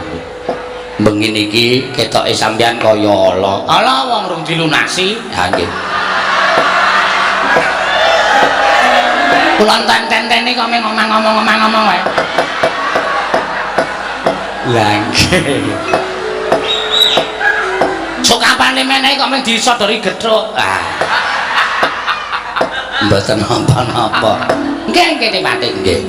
Bengi niki ketoke sampeyan kaya ala. Ala wong rung dilunasi. Ha nggih. Kula enten-entene kok mung ngomong-ngomong wae. Lah nggih. Sok kapane menehi kok mung disodori gethuk. Ah. Mboten napa-napa. Nggih, nggih Pati, nggih.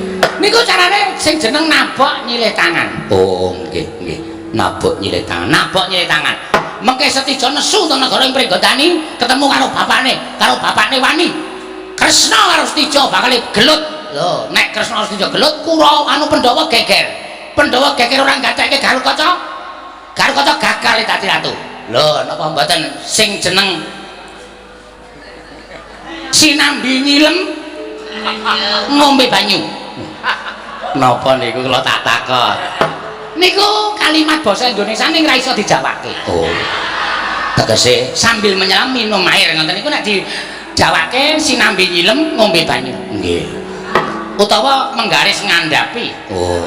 Niku carane sing jeneng nabok nyilih tangan. Oh, nggih, nggih. Nabok nyilih tangan, nabok nyilih tangan. Mengke Setija nesu teng negara ing Pringgodani ketemu karo bapakne wani. Kresna karo Setija bakal gelut. Lho, nek Kresna karo Setija gelut, Kurawa anu Pandhawa geger. Pandhawa geger ora gatekke Garukaca. Garukaca gagal dadi ratu. Lho, napa mboten sing jeneng sinambi nyilem ngombe banyu. Napa niku kula tak takon. Niku kalimat basa Indonesia ning ra iso dijawake. Oh. Tegese sambil menyelam minum air ngoten niku nek dijawake sinambi nyilem ngombe banyu. Nggih. Utawa menggaris ngandhapi. Oh.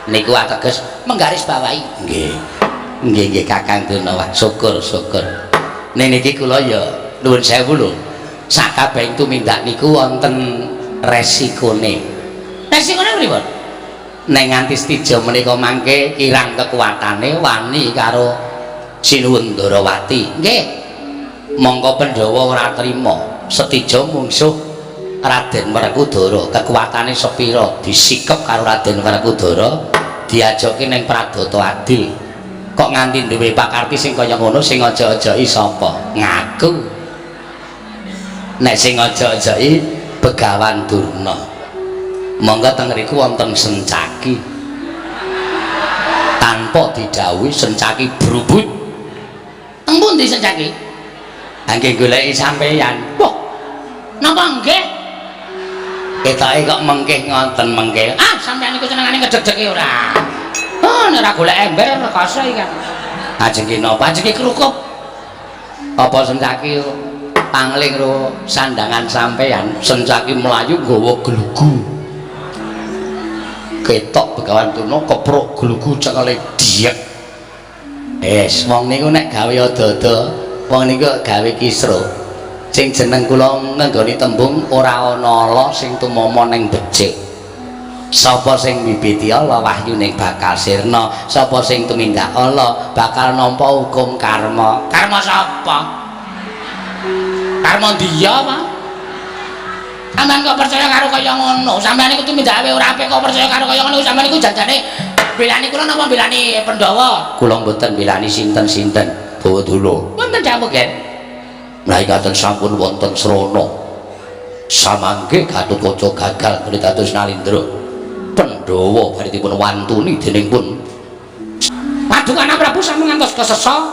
Niku ateges menggaris bawahi. Nggih. Nggih nggih Kakang Durna, wah syukur syukur. Ning niki kula ya nuwun sewu lho. Sakabehing tumindak niku wonten resikone. Resikone pripun? Nek nganti Setija menika mangke kirang kekuatane wani karo Sinuwun Ndarawati. Nggih. Mongko Pandhawa ora trima Setija mungsuh Raden Werkudara, kekuatane sepira disikep karo Raden Werkudara, diajokke ning Pradata Adil. Kok nganti duwe pakarti sing kaya ngono sing aja-ajoki sapa? Ngaku. Nek sing aja-ajoki Begawan Durna. Monggo teng ngriku wonten Sencaki. Tanpa didhawuhi Sencaki brubut. Teng pundi Sencaki? Nggih goleki sampeyan. Wah. Napa nggih? Ketoke kok mengkih ngoten mengkih. Ah, sampeyan niku senengane ngedeg-degi ora. Oh, nek ora golek ember rekoso iki kan. Ajenge napa? Ajenge krukup. Apa Sencaki pangling ro sandangan sampeyan? Sencaki mlayu nggawa glugu. Ketok Begawan Durna kepruk glugu cekele diek. Es, wong niku nek gawe ada-ada, wong niku gawe kisro. Sing jeneng kula ngenggoni tembung ora ana ala sing tumama ning becik. Sapa sing mbibiti ala wahyune bakal sirna, sapa sing tumindak ala bakal nampa hukum karma. Karma sapa? Karma ndiya apa? Sampeyan kok percaya karo kaya ngono? Sampeyan iku tumindake ora apik kok percaya karo kaya ngono? Sampeyan iku janjane belani kula napa belani Pandhawa? Kula mboten belani sinten-sinten. Bawa dulu. Wonten dawuh, Gen. Lah ngaten sampun wonten srana. Samangke Gatotkaca gagal kene dados Nalindra. Pandhawa badhe dipun wantuni dening pun Padukana Prabu sampun ngantos kesesa.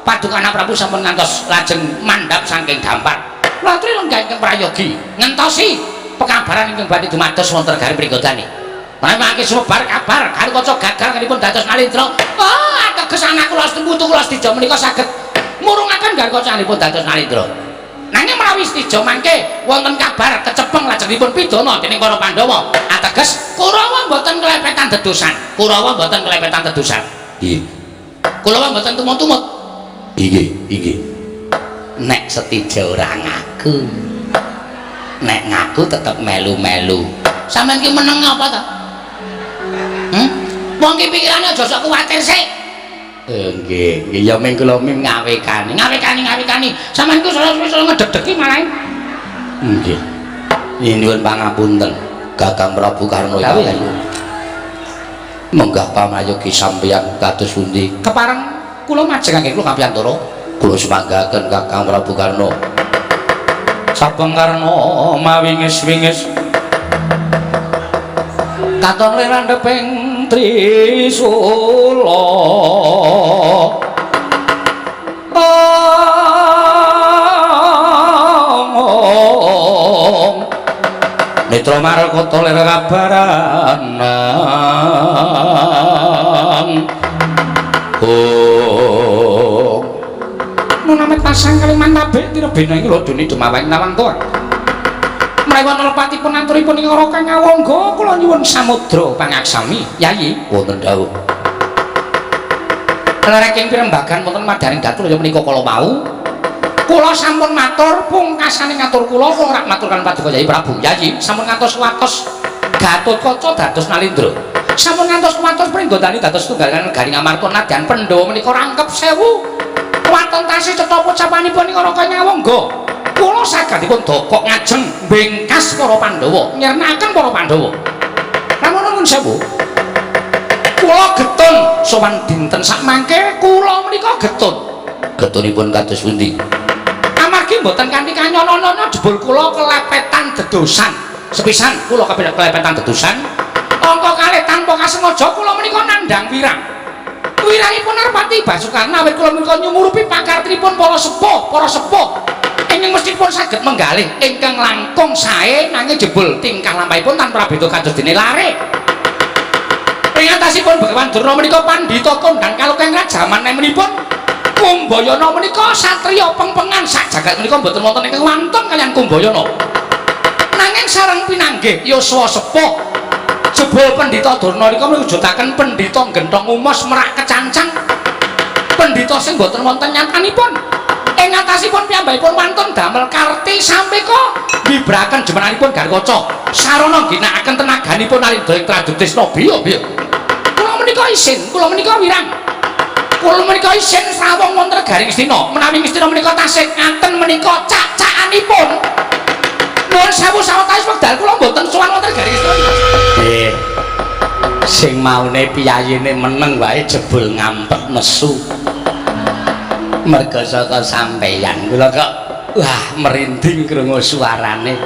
Padukana Prabu sampun ngantos lajeng mandhap saking dampar. Latri lenggah ingkang prayogi ngentosi pekabaran ingkang badhe dumados wonten negari Pringgodani. Menawi mangke sumebar kabar Garukaca gagal kanipun dados Nalindra. Oh, ateges anak kula putu kula Setija menika saged murungaken Garukaca anipun dados Nalindra. Nanging menawi Setija mangke wonten kabar kecepeng lajengipun pidana dening para Pandhawa, ateges Kurawa mboten klepetan dedosan. Kurawa mboten klepetan dedosan. Nggih. Kurawa mboten tumut-tumut. Inggih, inggih. Nek Setija ora ngaku. Nek ngaku tetep melu-melu. Sampeyan ki meneng apa to? Wong ki pikirane aja sok kuwatir sik. Nggih, nggih ya ming kula ming ngawekani. Ngawekani. Sampeyan ku salah ngedeg-degi malah. Nggih. Nyuwun pangapunten Kakang Prabu Karna iki. Menggah pamayogi sampeyan kados pundi? Kepareng kula majengake kula kapiyantara. Kula sumanggaken Kakang Prabu Karna. Sabeng Karna mawingis-wingis katon lir andheping trisula. Netra markata lir kabaranan. Oh. Nunamet pasang kaliman tabe tirebena ing lodone Demawang Nawang Tuwa. Mrewana lepatipun aturipun ing Raka Ngawangga kula nyuwun samudra pangaksami Yayi wonten dawuh. Klereking pirembagan wonten madaring datu ya menika kala wau. Kula sampun matur pungkasane ngatur kula kula ora matur kan paduka Yayi Prabu. Yayi sampun ngantos watos Gatotkaca dados Nalindra. Sampun ngantos watos Pringgondani dados tunggal negari Ngamarta nadyan Pandhawa menika rangkep 1000. Waton tasih cetha pocapanipun ing Raka Ngawangga. Kula saged dipun dokok ngajeng bengkas para Pandhawa, nyirnakaken para Pandhawa. Lamun nuwun sewu. Kula getun sowan dinten sakmangke kula menika getun. Getunipun kados pundi? Amargi mboten kanthi kanyono-nyono jebul kula kelepetan dedosan. Sepisan kula kelepetan dedosan. Angka kalih tanpa kasengaja kula menika nandhang wirang. Wirangipun Narpati Basukarna awit kula menika nyumurupi pakartripun para sepuh, para sepuh. Ingkang mestipun saged menggalih ingkang langkung sae nanging jebul tingkah lampahipun tanpa prabeda kados dene lare. Ing atasipun Begawan Durna menika pandhita kondhang kalukeng rajaman nemenipun Kumbayana menika satriya pengpengan sak jagat menika mboten wonten ingkang wantun kaliyan Kumbayana. Nanging sareng pinanggih yuswa sepuh jebul Pandhita Durna nika mewujudaken pendhita genthong umos merak kecancang. Pendhita sing mboten wonten nyatanipun. Ing atasipun piyambakipun wantun damel karti sampeka mbibraken jumenanipun Garkaca. Sarana ngginakaken tenaganipun Alindra ing Tradutrisna biya-biya. Kula menika isin, kula menika wirang. Kula menika isin srawung wonten negari Ngastina. Menawi Ngastina menika tasih ngaten menika cak-cakanipun. Nuwun sewu sawetawis wekdal kula mboten sowan wonten negari Ngastina. Nggih. Sing maune piyayine meneng wae jebul ngampet nesu. Merga saka sampeyan kula kok wah merinding krungu suarane.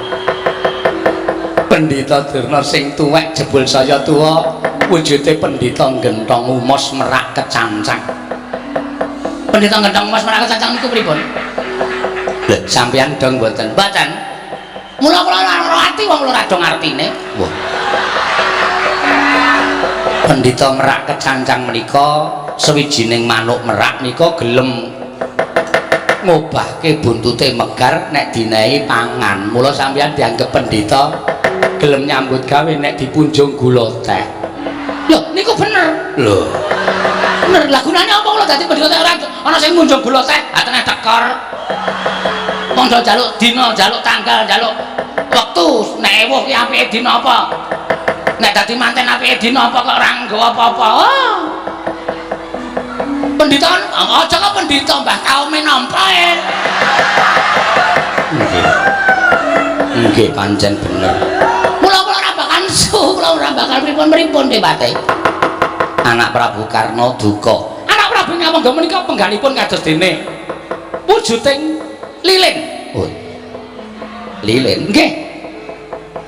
Pendhita Durna sing tuwek jebul saya tuwa wujude pendhita genthong umos merak kecancang. Pendhita genthong umos merak kecancang niku pripun? Lho, sampeyan dong mboten? Mboten. Mula kula ora ati wong ora dong artine. Wah. Pendhita merak kecancang menika sawijining manuk merak nika gelem ngobahke buntute megar nek dinehi pangan. Mula sampeyan dianggep pendhita gelem nyambut gawe nek dipunjung gula teh. Lho, niku bener. Lho. Bener. Lah gunane apa kula dadi pendhita ora ana sing munjung gula teh, atene tekor. Wong do njaluk dina, njaluk tanggal, njaluk wektu, nek ewuh ki apike dina apa? Nek dadi manten apike dina apa kok ora nggawa apa-apa. Oh. Pendhita aja kok pendhita mbah kaume nampa e. Nggih. Nggih pancen bener. Mula kula ora bakal nesu, kula ora bakal pripun-pripun dewate. Anak Prabu Karna duka. Anak Prabu Ngawangga menika penggalipun kados dene wujuding lilin. Oh. Lilin nggih.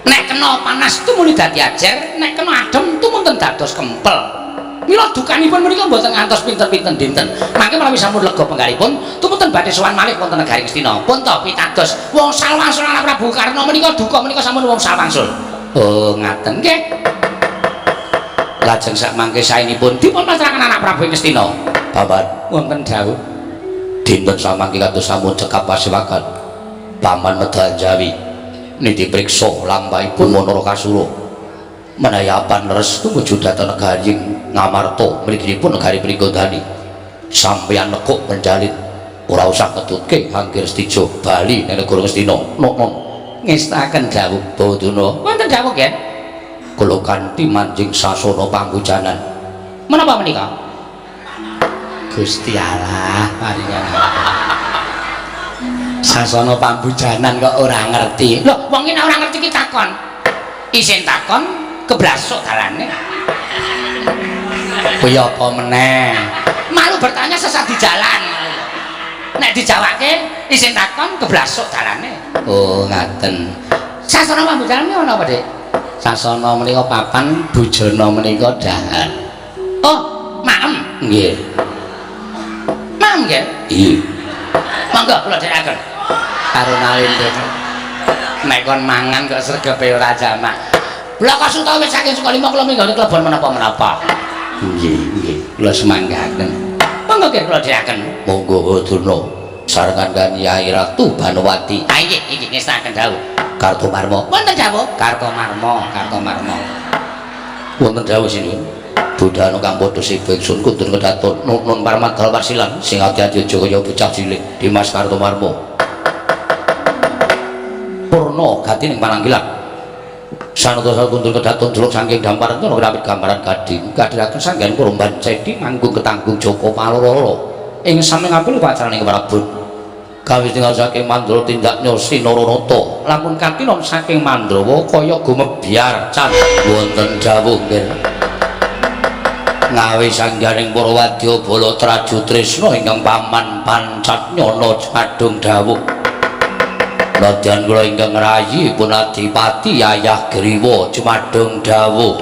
Nek kena panas tumuli dadi ajer, nek kena adem tumunten dados kempel. Mila dukanipun menika mboten ngantos pinten-pinten dinten. Mangke menawi sampun lega penggalipun, tumunten badhe sowan malih wonten negari Ngastina. Pun to pitados wong wangsul anak Prabu Karna menika duka menika sampun wong wangsul. Oh, ngaten nggih. Lajeng sak mangke saenipun dipun pasrahaken anak Prabu Ngastina. Bapak wonten dawuh dinten samangke kados sampun cekap pasewakan. Paman Medal Jawi niti priksa lampahipun Narakasura. Menawi apan leres tumuju dhateng negari Ngamarta mliginipun negari Pringgondani. Sampeyan nekuk menjalin ora usah ngetutke Hangkir Setija bali ning negara Ngastina. Noknon ngestaken dawuh Bawadana. Wonten dawuh nggih. Kula kanthi manjing sasana pambujanan. Menapa menika? Gusti Allah, paringan. Sasana pambujanan kok ora ngerti. Lho, wong iki nek ora ngerti ki takon. Isin takon keblasuk dalane. Kuwi apa meneh? Malu bertanya sesat di jalan. Nek dijawake isin takon keblasuk dalane. Oh, ngaten. Sasana pambujanan ki ana apa, Dik? Sasana menika papan, bujana menika dahar. Oh, maem. Nggih. Maem nggih. Iya. Monggo kula dherekaken. Karo nalindra. Nek kon mangan kok sregepe ora jamak. Bloko Suta wis saking Sukalima kula minggah klebon menapa-menapa. Nggih, nggih. Kula semanggaken. Monggo nggih kula dherekaken. Monggo Durna sarengan kan Yai Ratu Banowati. Ah nggih, iki ngestaken dawuh. Kartomarma. Wonten dawuh? Kartomarma, Kartomarma. Wonten dawuh sinuwun. Budhana kang padha siba ingsun kundur kedaton nun parmadal warsilan sing ati-ati aja kaya bocah cilik Dimas Kartomarma. Purna gati ning pananggilan. Sanata kundur kedaton jeluk saking damparan ana grafit gambaran gading kadhiraken sanggen kurumban cedi manggung ketanggung Joko Paloro ing sami ngampil upacarane Prabon. Gawe tinggal saking Mandra tindak nyosi Naranata lamun katinon saking Mandrawa kaya gumebyar can wonten dawuh nggih. Ngawe sangganing para wadyabala Traju Tresna ingkang paman Pancatnyana Jumadung dawuh. Nadyan kula ingkang rayi pun Adipati Yayah Griwa Jumadung dawuh.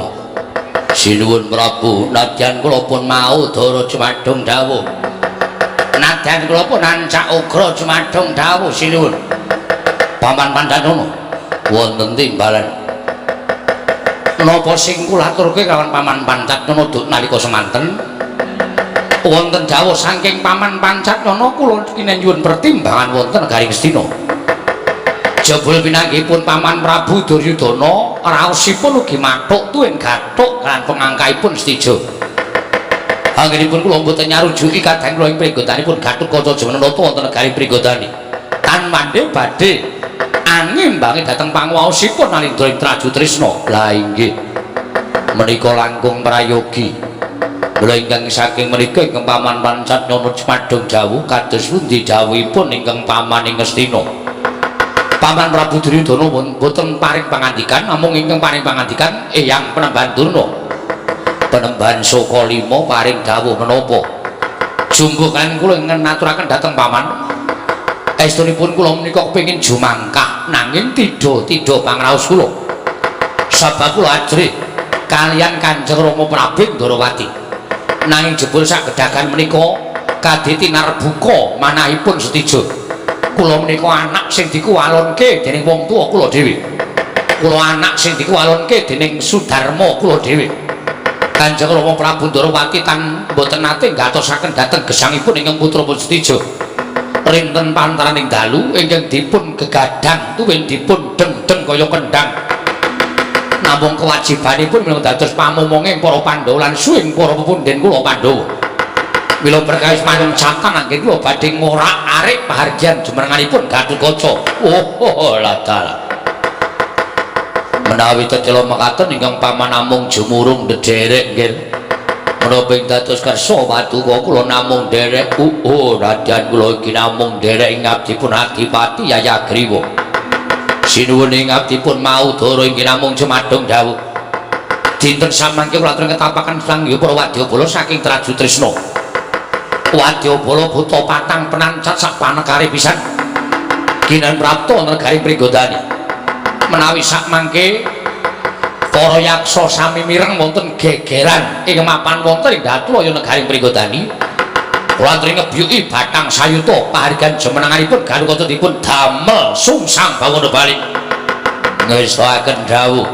Sinuwun Prabu, nadyan kula pun mau dara Jumadung dawuh. Nadyan kula pun ancak ugra Jumadung dawuh sinuwun. Paman Pancatnyana wonten timbalan. Napa sing kula aturke kawan Paman Pancatnyana duk nalika semanten? Wonten dawuh saking Paman Pancatnyana kula kinenyuwun pertimbangan wonten negari Ngastina. Jebul pinanggihipun Paman Prabu Duryudana raosipun ugi mathuk tuwin gathuk lan pengangkaipun Setija. Anggenipun kula mboten nyarujuki kadang kula ing pringgodanipun Gatotkaca Jemenata wonten negari Pringgodani. Tan mandhe badhe angimbangi dhateng panguwaosipun Nalindra ing Traju Tresna. Lah inggih. Menika langkung prayogi. Kula ingkang saking menika ingkang Paman Pancatnyana Jumadung dawuh kados pundi dawuhipun ingkang Paman ing Ngastina. Paman Prabu Duryudana mboten paring pangandikan, namung ingkang paring pangandikan Eyang Penemban Durna. Penemban Sukalima paring dawuh menapa? Jumbuhan kula ingkang ngaturaken dhateng Paman. Estunipun kula menika kepengin jumangkah nanging tidha-tidha pangraos kula. Sabab kula ajrih kaliyan Kanjeng Rama Prabu Ndorowati. Nanging jebul sagedagan menika kadhe tinarbuka manahipun Setija. Kula menika anak sing dikuwalonke dening wong tuwa kula dhewe. Kula anak sing dikuwalonke dening Sudarma kula dhewe. Kanjeng Rama Prabu Ndorowati tan mboten nate ngatosaken dhateng gesangipun ingkang putra pun Setija. Rinten pantaraning dalu ingkang dipun gegadang tuwin dipun deng-deng kaya kendhang. Namung kewajibanipun minangka dados pamomonge para Pandhawa lan suwing para pepundhen kula Pandhawa. Mila perkawis panuncatan anggen kula badhe ngorak-arik pahargyan jumenenganipun Gatotkaca. Oh, ladal. Menawi tetela mekaten ingkang paman namung jumurung ndederek nggih. Menapa ing dados kersa paduka kula namung nderek nadyan kula iki namung nderek ing abdipun Adipati Yayagriwa. Sinuwun ing abdipun mau dara inggih namung jumadung dawuh. Dinten samangke kula atur ketapakan sang para wadyabala saking Traju Tresna. Wadyabala buta patang penancat sak panekare pisan. Kinan prapta negari Pringgodani. Menawi sak mangke para yaksa sami mireng wonten gegeran ing mapan wonten ing Datulaya negari Pringgodani. Kula aturi ngebyuki batang sayuta pahargan jumenenganipun Gatotkaca dipun damel sungsang bawana bali. Ngestakaken dawuh.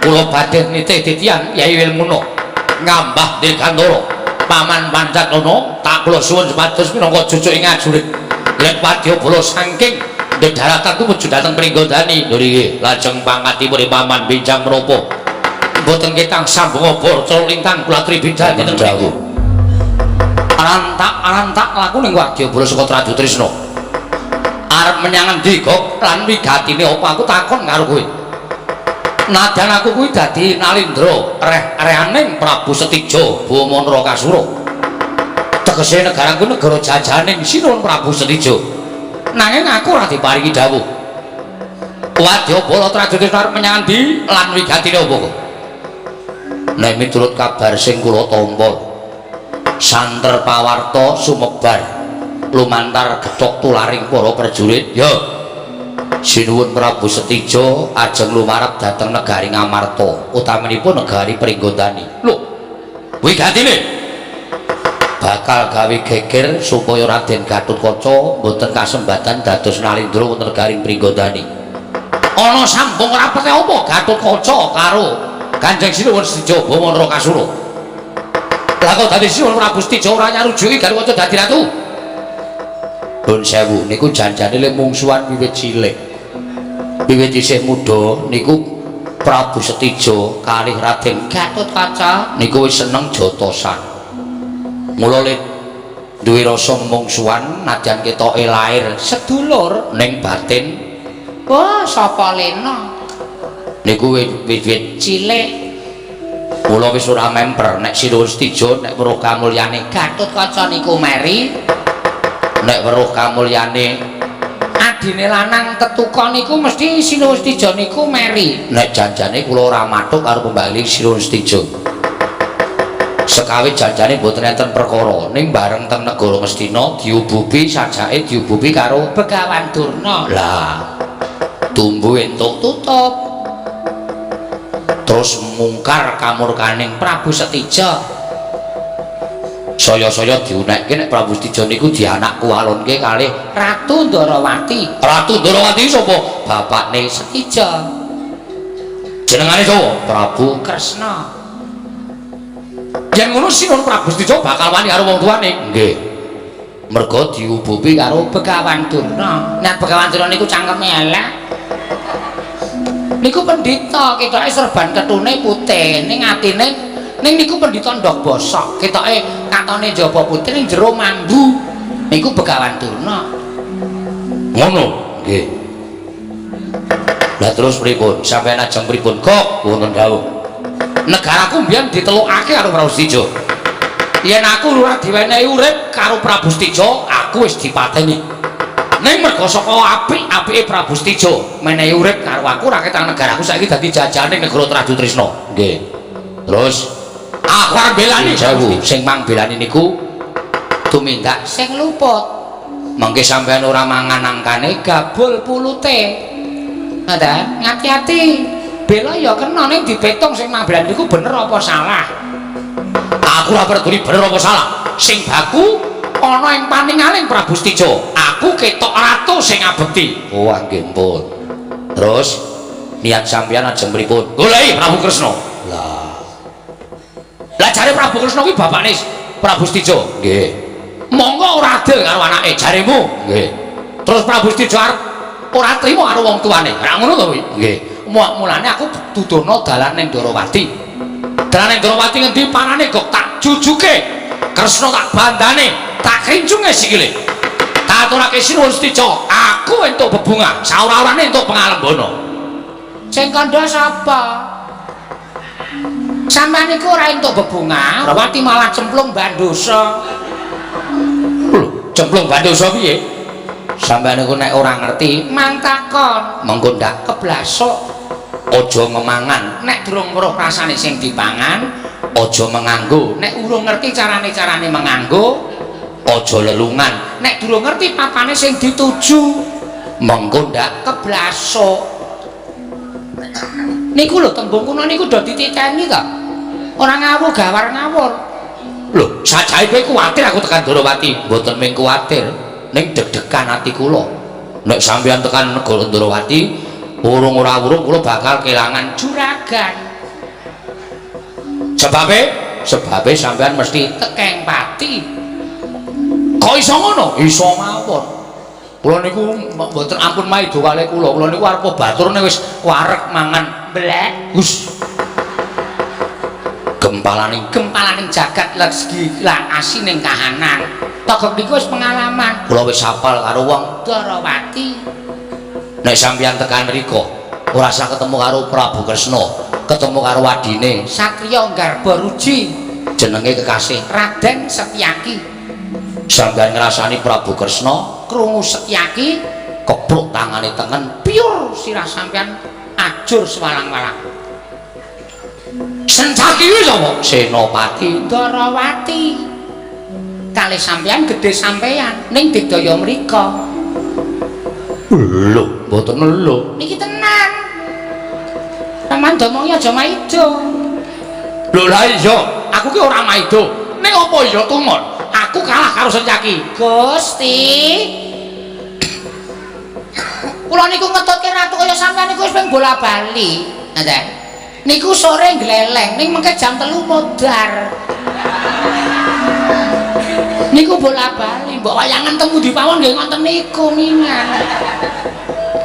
Kula badhe nitih titian Yai Wilmuna ngambah dirgantara Paman Pancatnyana tak kula suwun supados minangka jujuk ing ajurit lek wadyabala saking dharatan tumuju dhateng Pringgodani. Lho nggih, lajeng pangatipun Paman bincang menapa? Mboten ketang sambung obor cul lintang kula aturi bidal dinten dawuh. Arantak-arantak laku ning wadyabala saka Traju Tresna. Arep menyang endi, Gok? Lan wigatine apa aku takon karo kowe? Nadyan aku kuwi dadi Nalindra reh-rehaning Prabu Setija Bama Narakasura. Tegese negaraku negara jajahaning Sinuwun Prabu Setija. Nanging aku ora diparingi dawuh. Wadyabala Trajutrisna arep menyang endi lan wigatine apa kok? Nek miturut kabar sing kula tampa, santer pawarta sumebar lumantar gethok tularing para prajurit, ya Sinuwun Prabu Setija ajeng lumarep dhateng negari Ngamarta, utaminipun negari Pringgondani. Lho, wigatine bakal gawe geger supaya Raden Gatotkaca mboten kasembatan dados Nalindra wonten negari Pringgondani. Ana sambung rapete apa Gatotkaca karo Kanjeng Sinuwun Setija Bama Narakasura? Lah kok dadi Sinuwun Prabu Setija ora nyarujuki Gatotkaca dadi ratu? Nun sewu niku janjane le mungsuhan wiwit cilik. Wiwit isih muda niku Prabu Setija kalih Raden Gatotkaca niku wis seneng jotosan. Mula le duwe rasa mungsuhan nadyan ketoke lair sedulur ning batin. Wah, sapa lena? Niku wiwit cilik. Mula wis ora memper nek Sinuwun Setija nek weruh kamulyane Gatotkaca niku meri, nek weruh kamulyane adine lanang tetuka niku mesti Sinuwun Setija niku meri. Nek janjane kula ora mathuk karo pembali Sinuwun Setija. Sekawit janjane mboten enten perkara, ning bareng teng negara Ngastina diububi sajake diububi karo Begawan Durna. Lah, tumbu entuk tutup. Terus mungkar kamurkaning Prabu Setija. Saya-saya diunekke nek Prabu Setija niku dianak kuwalonke kalih Ratu Ndorowati. Ratu Ndorowati sapa? Bapakne Setija. Jenengane sapa? Prabu Kresna. Yen ngono Sinuwun Prabu Setija bakal wani karo wong tuane. Nggih. Merga diububi karo Begawan Durna. Nek Begawan Durna niku cangkeme elek. Niku pendhita, ketoke serban ketune putih, ning atine ning niku pendhita ndok bosok. Ketoke katone njaba putih ning jero mambu. Niku Begawan Durna. Ngono? Nggih. Lah terus pripun? Sampeyan ajeng pripun? Kok wonten dawuh. Negaraku mbiyen ditelukake karo Prabu Setija. Yen aku ora diwenehi urip karo Prabu Setija, aku wis dipateni. Ning merga saka apik-apike Prabu Setija menehi urip karo aku, raketang negaraku saiki dadi jajahane negara Trajutrisna. Nggih. Terus aku arep belani sewu, sing mang belani niku tumindak sing luput. Mangke sampeyan ora mangan angkane gabul pulute. Ngoten, ngati-ati. Bela ya kena ning dipetung sing mang belani niku bener apa salah. Aku ora peduli bener apa salah. Sing baku ana ing paningaling Prabu Setija. Aku ketok ratu sing ngabekti. Oh, nggih, pun. Terus niat sampeyan ajeng pripun? Goleki Prabu Kresna. Lah. Lah jare Prabu Kresna kuwi bapakne Prabu Setija. Nggih. Monggo ora adil karo anake jaremu. Nggih. Terus Prabu Setija arep ora trima karo wong tuane. Ora ngono to kuwi? Nggih. Mulane aku dudono dalan ning Ndorowati. Dalan ning Ndorowati ngendi parane kok tak jujuke. Kresna tak bandane, tak krincunge sikile. Tak aturake Sinuwun Setija, aku entuk bebungah, saora-orane entuk pangalembana. Sing kandha sapa? Sampeyan niku ora entuk bebungah, Ndorowati malah cemplung bandosa. Lho, cemplung bandosa piye? Sampeyan niku nek ora ngerti, mang takon, mengko ndak keblasuk. Aja memangan nek durung weruh rasane sing dipangan, aja menganggo nek urung ngerti carane-carane menganggo, aja lelungan nek durung ngerti papane sing dituju, mengko ndak keblasuk. Niku lho tembung kuno niku do dititeni to. Ora ngawur gawar ngawur. Lho, sajae kowe kuwatir aku tekan Ndorowati? Mboten mung kuwatir, ning deg-degan ati kula. Nek sampeyan tekan negara Ndorowati, urung ora urung kula bakal kelangan juragan. Sebabe? Sebabe sampeyan mesti tekeng pati. Kok iso ngono? Iso mawon. Kula niku mboten ampun maido kalih kula. Kula niku arep baturne wis wareg mangan blek. Gus. Gempalaning gempalaning jagat legi lan asining kahanan. Togok niku wis pengalaman. Kula wis hafal karo wong Ndorowati. Nek sampeyan tekan mriku, Ora usah ketemu karo Prabu Kresna, ketemu karo adine Satriya Garba Ruji jenenge kekasih Raden Setyaki. Sampeyan ngrasani Prabu Kresna krungu Setyaki kepruk tangane tengen piur sirah sampeyan ajur sewalang-walang. Sencaki kuwi sapa? Senopati Ndarawati. Kalih sampeyan gedhe sampeyan ning digdaya mrika. Lho, mboten lho. Niki tenan. Sampeyan domongi aja maido. Lho lah iya, aku ki ora maido. Ning apa iya tumon? Aku kalah karo Sencaki. Gusti. Kula niku ngetutke ratu kaya sampeyan niku wis ping bola-bali. Ngoten. Niku sore ngleleng ning mengke jam 3 modar. Niku bola-bali, mbok wayangan teng pundi pawon nggih ngoten niku mingan.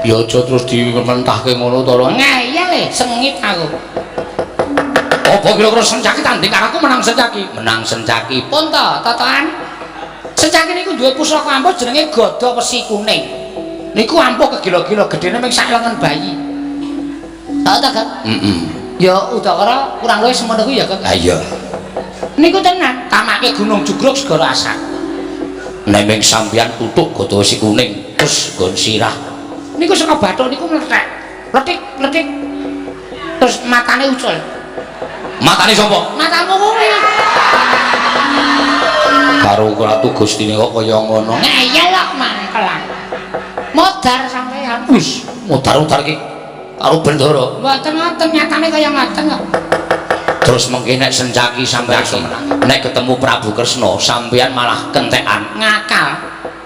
Ya aja terus dimentahke ngono to lho. Ngeyel e, sengit aku. Apa kira-kira Sencaki tanding karo aku menang Sencaki? Menang Sencaki. Pun to, totoan. Sencaki niku duwe pusaka ampuh jenenge Gada Wesi Kuning. Niku ampuh kegila-gila gedene mung sak lengen bayi. Tahu ta, Kak? Heeh. Ya udakara kurang luwih semono kuwi ya, Kak. Ha iya. Niku tenan, tamake Gunung Jugruk segara asak. Nek ming sampeyan tutuk Gada Wesi Kuning terus nggon sirah. Niku saka bathuk niku mlethek. Lethik, lethik. Terus matane ucul. Matane sapa? Matamu kuwi. Karo Ratu Gustine kok kaya ngono. Ngeyel kok mangkelan. Modar sampeyan. Wis, modar-modar ki karo Bendara. Mboten ngoten, nyatane kaya ngoten kok. Terus mengke nek Sencaki sampeyan nek ketemu Prabu Kresna, sampeyan malah kentekan ngakal.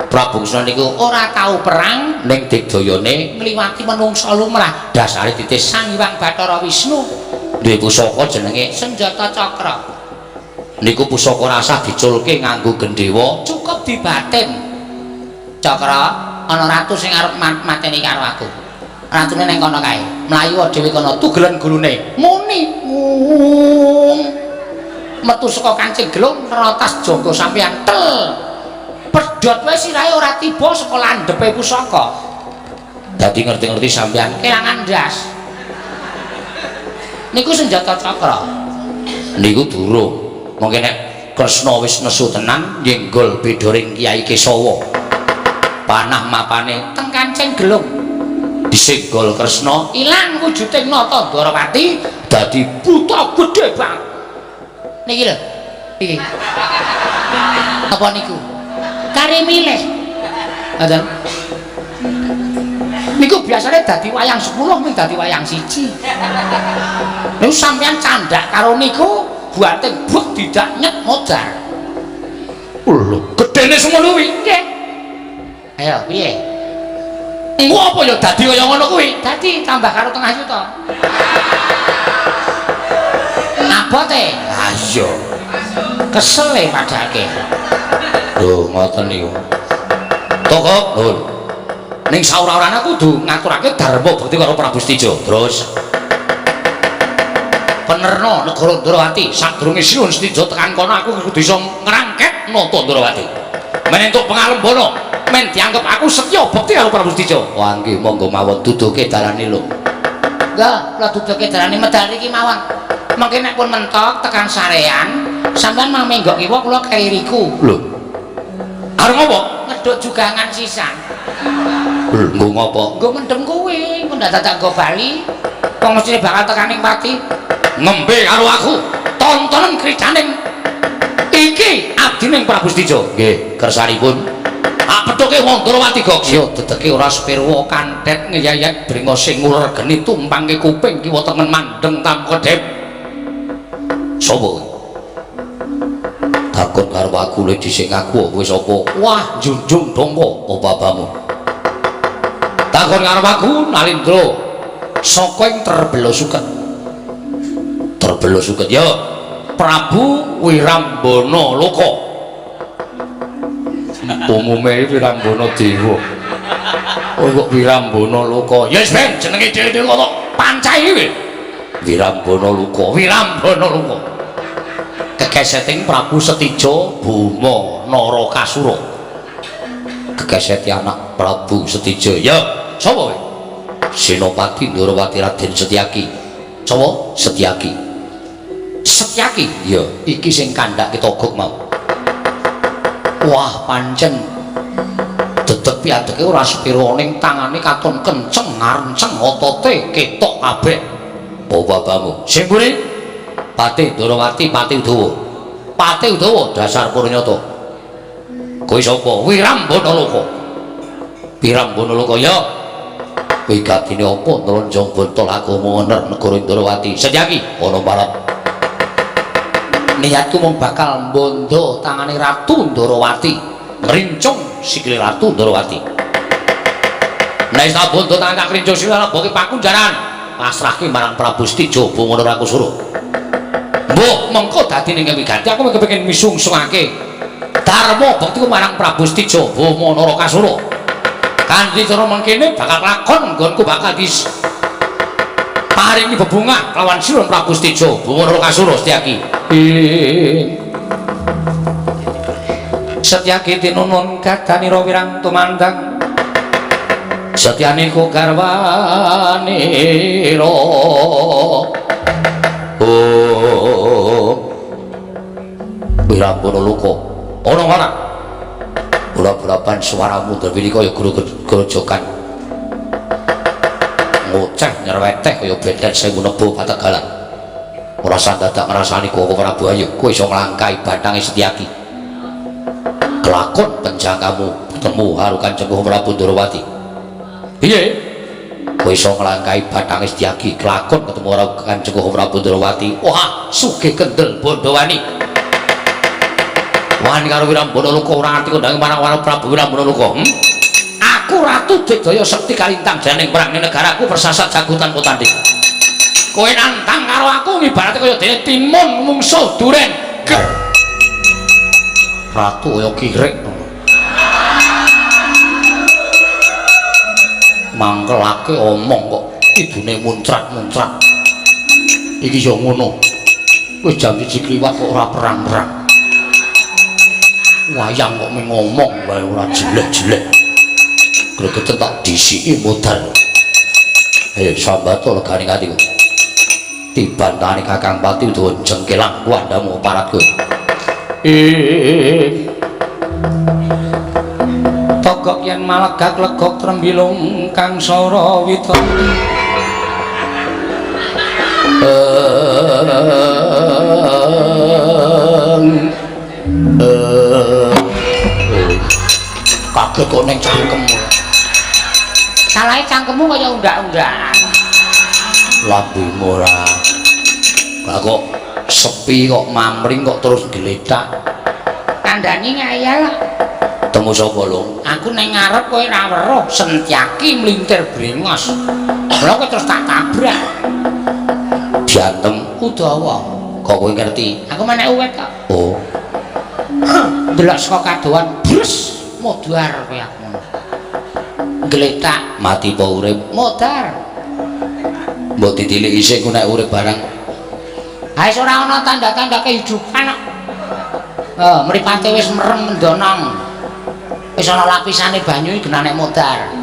Prabu Kresna niku ora tau perang ning digdayane ngliwati menungsa lumrah. Dasare titis Sang Hyang Bathara Wisnu duwe pusaka jenenge Senjata Cakra. Niku pusaka rasah diculke nganggo gendhewa, cukup dibatin. Cakra ana ratu sing arep mateni karo aku. Ratune ning kono kae. Mlayu dhewe kono tugelen gulune. Muni. Metu saka kancing gelung nerotas jangga sampeyan tel. Pedhot wae sirahe ora tiba saka landhepe pusaka. Dadi ngerti-ngerti sampeyan kelangan ndas. Niku senjata cakra. Niku durung. Mungkin nek Kresna wis nesu tenan nyenggol bedoring Kyai Kesawa. Panah mapane teng kancing gelung. Disenggol Kresna ilang wujuding nata Ndorowati dadi buta gedhe banget. Niki lho. Iki. Apa niku? Kari milih. Ngoten. Niku biasane dadi wayang 10 mung dadi wayang 1. Niku sampeyan candhak karo niku buating buk didak nyet modar. Lho, gedene semono kuwi. Nggih. Ayo, piye? Engko apa ya dadi kaya ngono kuwi? Dadi tambah karo tengah yuta. Abote. Ha iya. Kesel e padake. Lho, ngoten niku. Toko, lho. Ning saura-urane kudu ngaturake dharma bekti karo Prabu Setija. Terus penerna negara Ndrawati sadurunge Sinuhun Setija tekan kono aku kudu iso ngrangket nata Ndrawati. Men entuk pangalembana, men dianggep aku setya bekti karo Prabu Setija. Wah nggih, monggo mawon duduke dalane lho. Nggih, kula duduke dalane medal iki mawon. Mengke nek pun mentok tekan sarean, sampean mang menggok kiwa kula keri riku. Lho. Arep ngopo? Ngeduk jugangan sisan. Lho, nggo ngopo? Nggo mendem kuwi, engko ndak dadak nggo bali. Wong mestine bakal tekan ing pati. Ngembe karo aku, tontonen kricaning iki abdining Prabu Setija. Nggih, kersanipun. Ah pethuke wong Ndrawati gok. Ya dedeke ora sepirwa kantet ngeyayat brengos sing nguler geni tumpangke kuping kiwa tengen mandeng tam kedhep. Sopo? Takon karo aku le dhisik ngaku kowe sapa? Wah, junjung dongko apa abamu? Takon karo aku Nalindra saka ing Terbela Suket. Terbela Suket ya Prabu Wirambana Loka. Umume Wirambana Dewa. Oh kok Wirambana Loka. Ya wis ben jenenge dhewe-dhewe kok pancahi kowe. Wirambana Loka, Wirambana Loka. Kegeseting Prabu Setija Bhuma Narakasura. Kegeseti anak Prabu Setija. Ya, sapa kowe? Senopati Ndorowati Raden Setyaki. Sapa? Setyaki. Setyaki? Ya, iki sing kandhake Togog mau. Wah, pancen dedeg piadege ora sepira ning tangane katon kenceng ngarenceng otote ketok kabeh. Apa babamu? Sing mburi Patih Ndorowati Patih Udawa. Patih Udawa dasar purnyata. Kowe sapa? Wirambana Loka. Wirambana Loka ya. Wigatine apa nlonjong bontol aku mener negara Ndorowati. Setyaki ana marep. Niatku mung bakal mbondo tangane Ratu Ndorowati, ngrincung sikile Ratu Ndorowati. Nek tak bondo tangan tak krincung sikile leboke pakunjaran, pasrahke marang Prabu Setija Bumana Rakusura. Mbok mengko dadine wigati aku kepengin misungsungake dharma bektiku marang Prabu Setija Bumana Rakasura. Kanthi cara mengkene bakal lakon nggonku bakal dis paringi bebungah lawan Sinuwun Prabu Setija Bumana Rakasura. Setyaki. Setyaki tinunun kadanira wirang tumandang setyaniku garwanira. Oh Wirambana Loka ana ora? Bola-bolapan suaramu ndherwini kaya grojokan ngoceh nyerweteh kaya benden sewu nebo pategalan. Ora sandadak ngrasani Koko Prabu ayo kowe iso nglangkahi bathange Setyaki. Kelakon penjangkamu ketemu karo Kanjeng Prabu Ndorowati. Piye? Kowe iso nglangkahi bathange Setyaki, kelakon ketemu karo Kanjeng Prabu Ndorowati. Wah, sugih kendel Bondowani. Wani karo Wirambana Loka ora ngerti kondange marang Prabu Wirambana Loka. Aku Ratu Digdaya Sekti Kalintang janing perang ning negaraku persasat jago tanpa tanding. Kowe nantang karo aku ibarate kaya dene timun mungsuh duren. Ratu kaya kirik. Mangkelake omong kok idune muncrat-muncrat. Iki ya ngono. Wis jam 1 kliwat kok ora perang-perang. Wayang kok mung ngomong wae ora jelek-jelek. Gregeten tak disiki modal. Sambato legane atiku. Dibantahane Kakang Pati Udawa jengkelang kuwandamu parat kowe. Togok yen malegak legok trembilung kang sarawita. Kaget kok ning cangkemmu. Salahe cangkemmu kaya undak-undakan. Lambemu ora. Lah kok sepi kok mamring kok terus gletak. Kandhani ngayal. Temu sapa lho? Aku ning ngarep kowe ora weruh, Setyaki mlintir brengos. Lha kok terus tak tabrak. Diantem Udawa. Kok kowe ngerti? Aku menek uwet kok. Oh. Ndelok saka kadohan, brus modar kowe aku ngono. Gletak mati apa urip? Modar. Mbok ditiliki isih ku nek urip barang. Ha wis ora ana tanda-tanda kehidupan kok. Mripate wis merem mendonong. Wis ana lapisane banyu iki genah nek modar.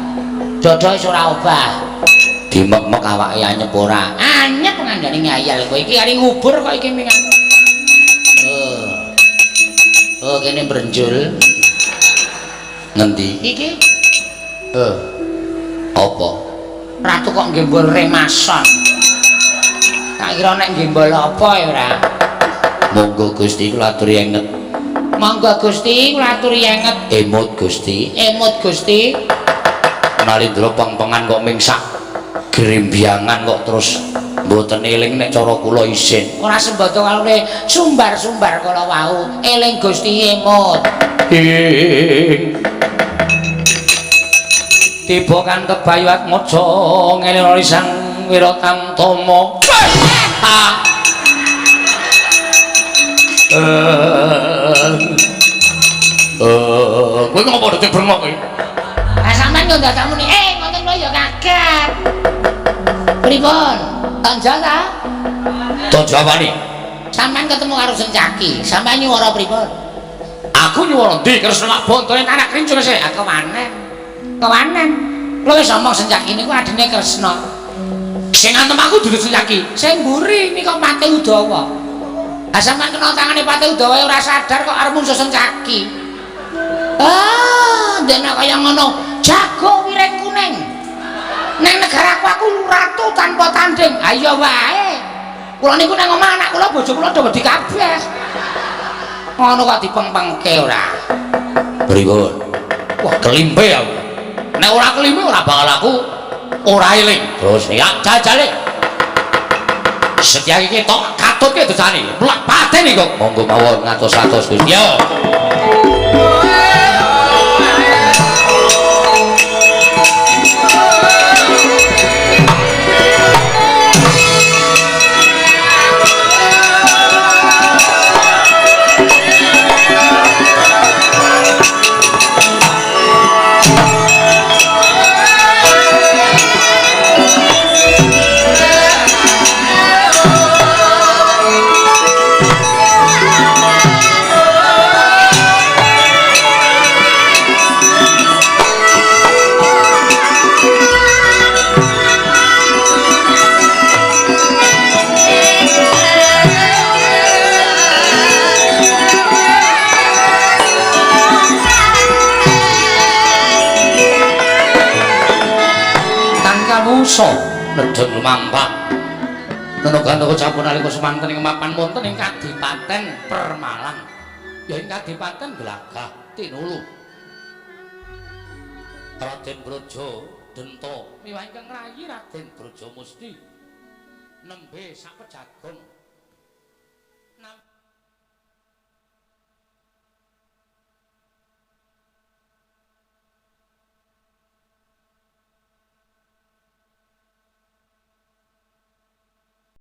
Dada wis ora obah. Dimek-mek awake anyep ora? Anyep ngandani ngayal kowe iki ari ngubur kok iki mingan. Oh, kene brenjul. Ngendi? Iki. Apa? Ratu kok nggembol remason. Tak kira nek nggembol apa ya ora? Monggo Gusti kula aturi enget. Monggo Gusti kula aturi enget. Emut Gusti. Emut Gusti. Nalindra pengpengan kok mingsak grembyangan kok terus mboten eling nek cara kula isin. Ora sembodo kalune sumbar-sumbar kala wau. Eling Gusti emut. Ing tiba kantep Bayu Atmaja ngelira Sang Wiratamtama. Kowe ngopo dadi brengok kowe? Ah sampean kok dadak muni, ngoten kula ya kaget. Pripun? Tanja ta? Tanja apane? Sampean ketemu karo Sencaki, sampean nyuwara pripun? Aku nyuwara ndi? Kresna lak bontone anak krincung sik. Aku wanen. Kewanen. Kula wis omong Sencaki niku adine Kresna. Sing antem aku dudu Sencaki. Sing mburi nika Patih Udawa. Lah sampean kena tangane Patih Udawa ora sadar kok arep mungsuh Sencaki. Ah, ndekne kaya ngono. Jago wiring kuning. Neng negaraku aku ratu tanpa tanding. Ayo wae. Kula niku nang omah anak kula bojo kula do wedi kabeh. Ngono kok dipengpengke ora. Pripun? Wah, kelimpe aku. Nek ora kelimpe ora bakal aku ora eling. Terus ya jajale. Setyaki iki tok katutke dosane. Mlak pateni kok. Monggo mawon ngatos-atos Gusti. Yo. Nedheng lumampah Nenoga-noga sampun nalika semanten ing mapan wonten ing Kadipaten Permalang ya ing Kadipaten Glagah Tinulu Raden Braja Denta miwah ingkang rayi Raden Braja Musti nembe sapejagon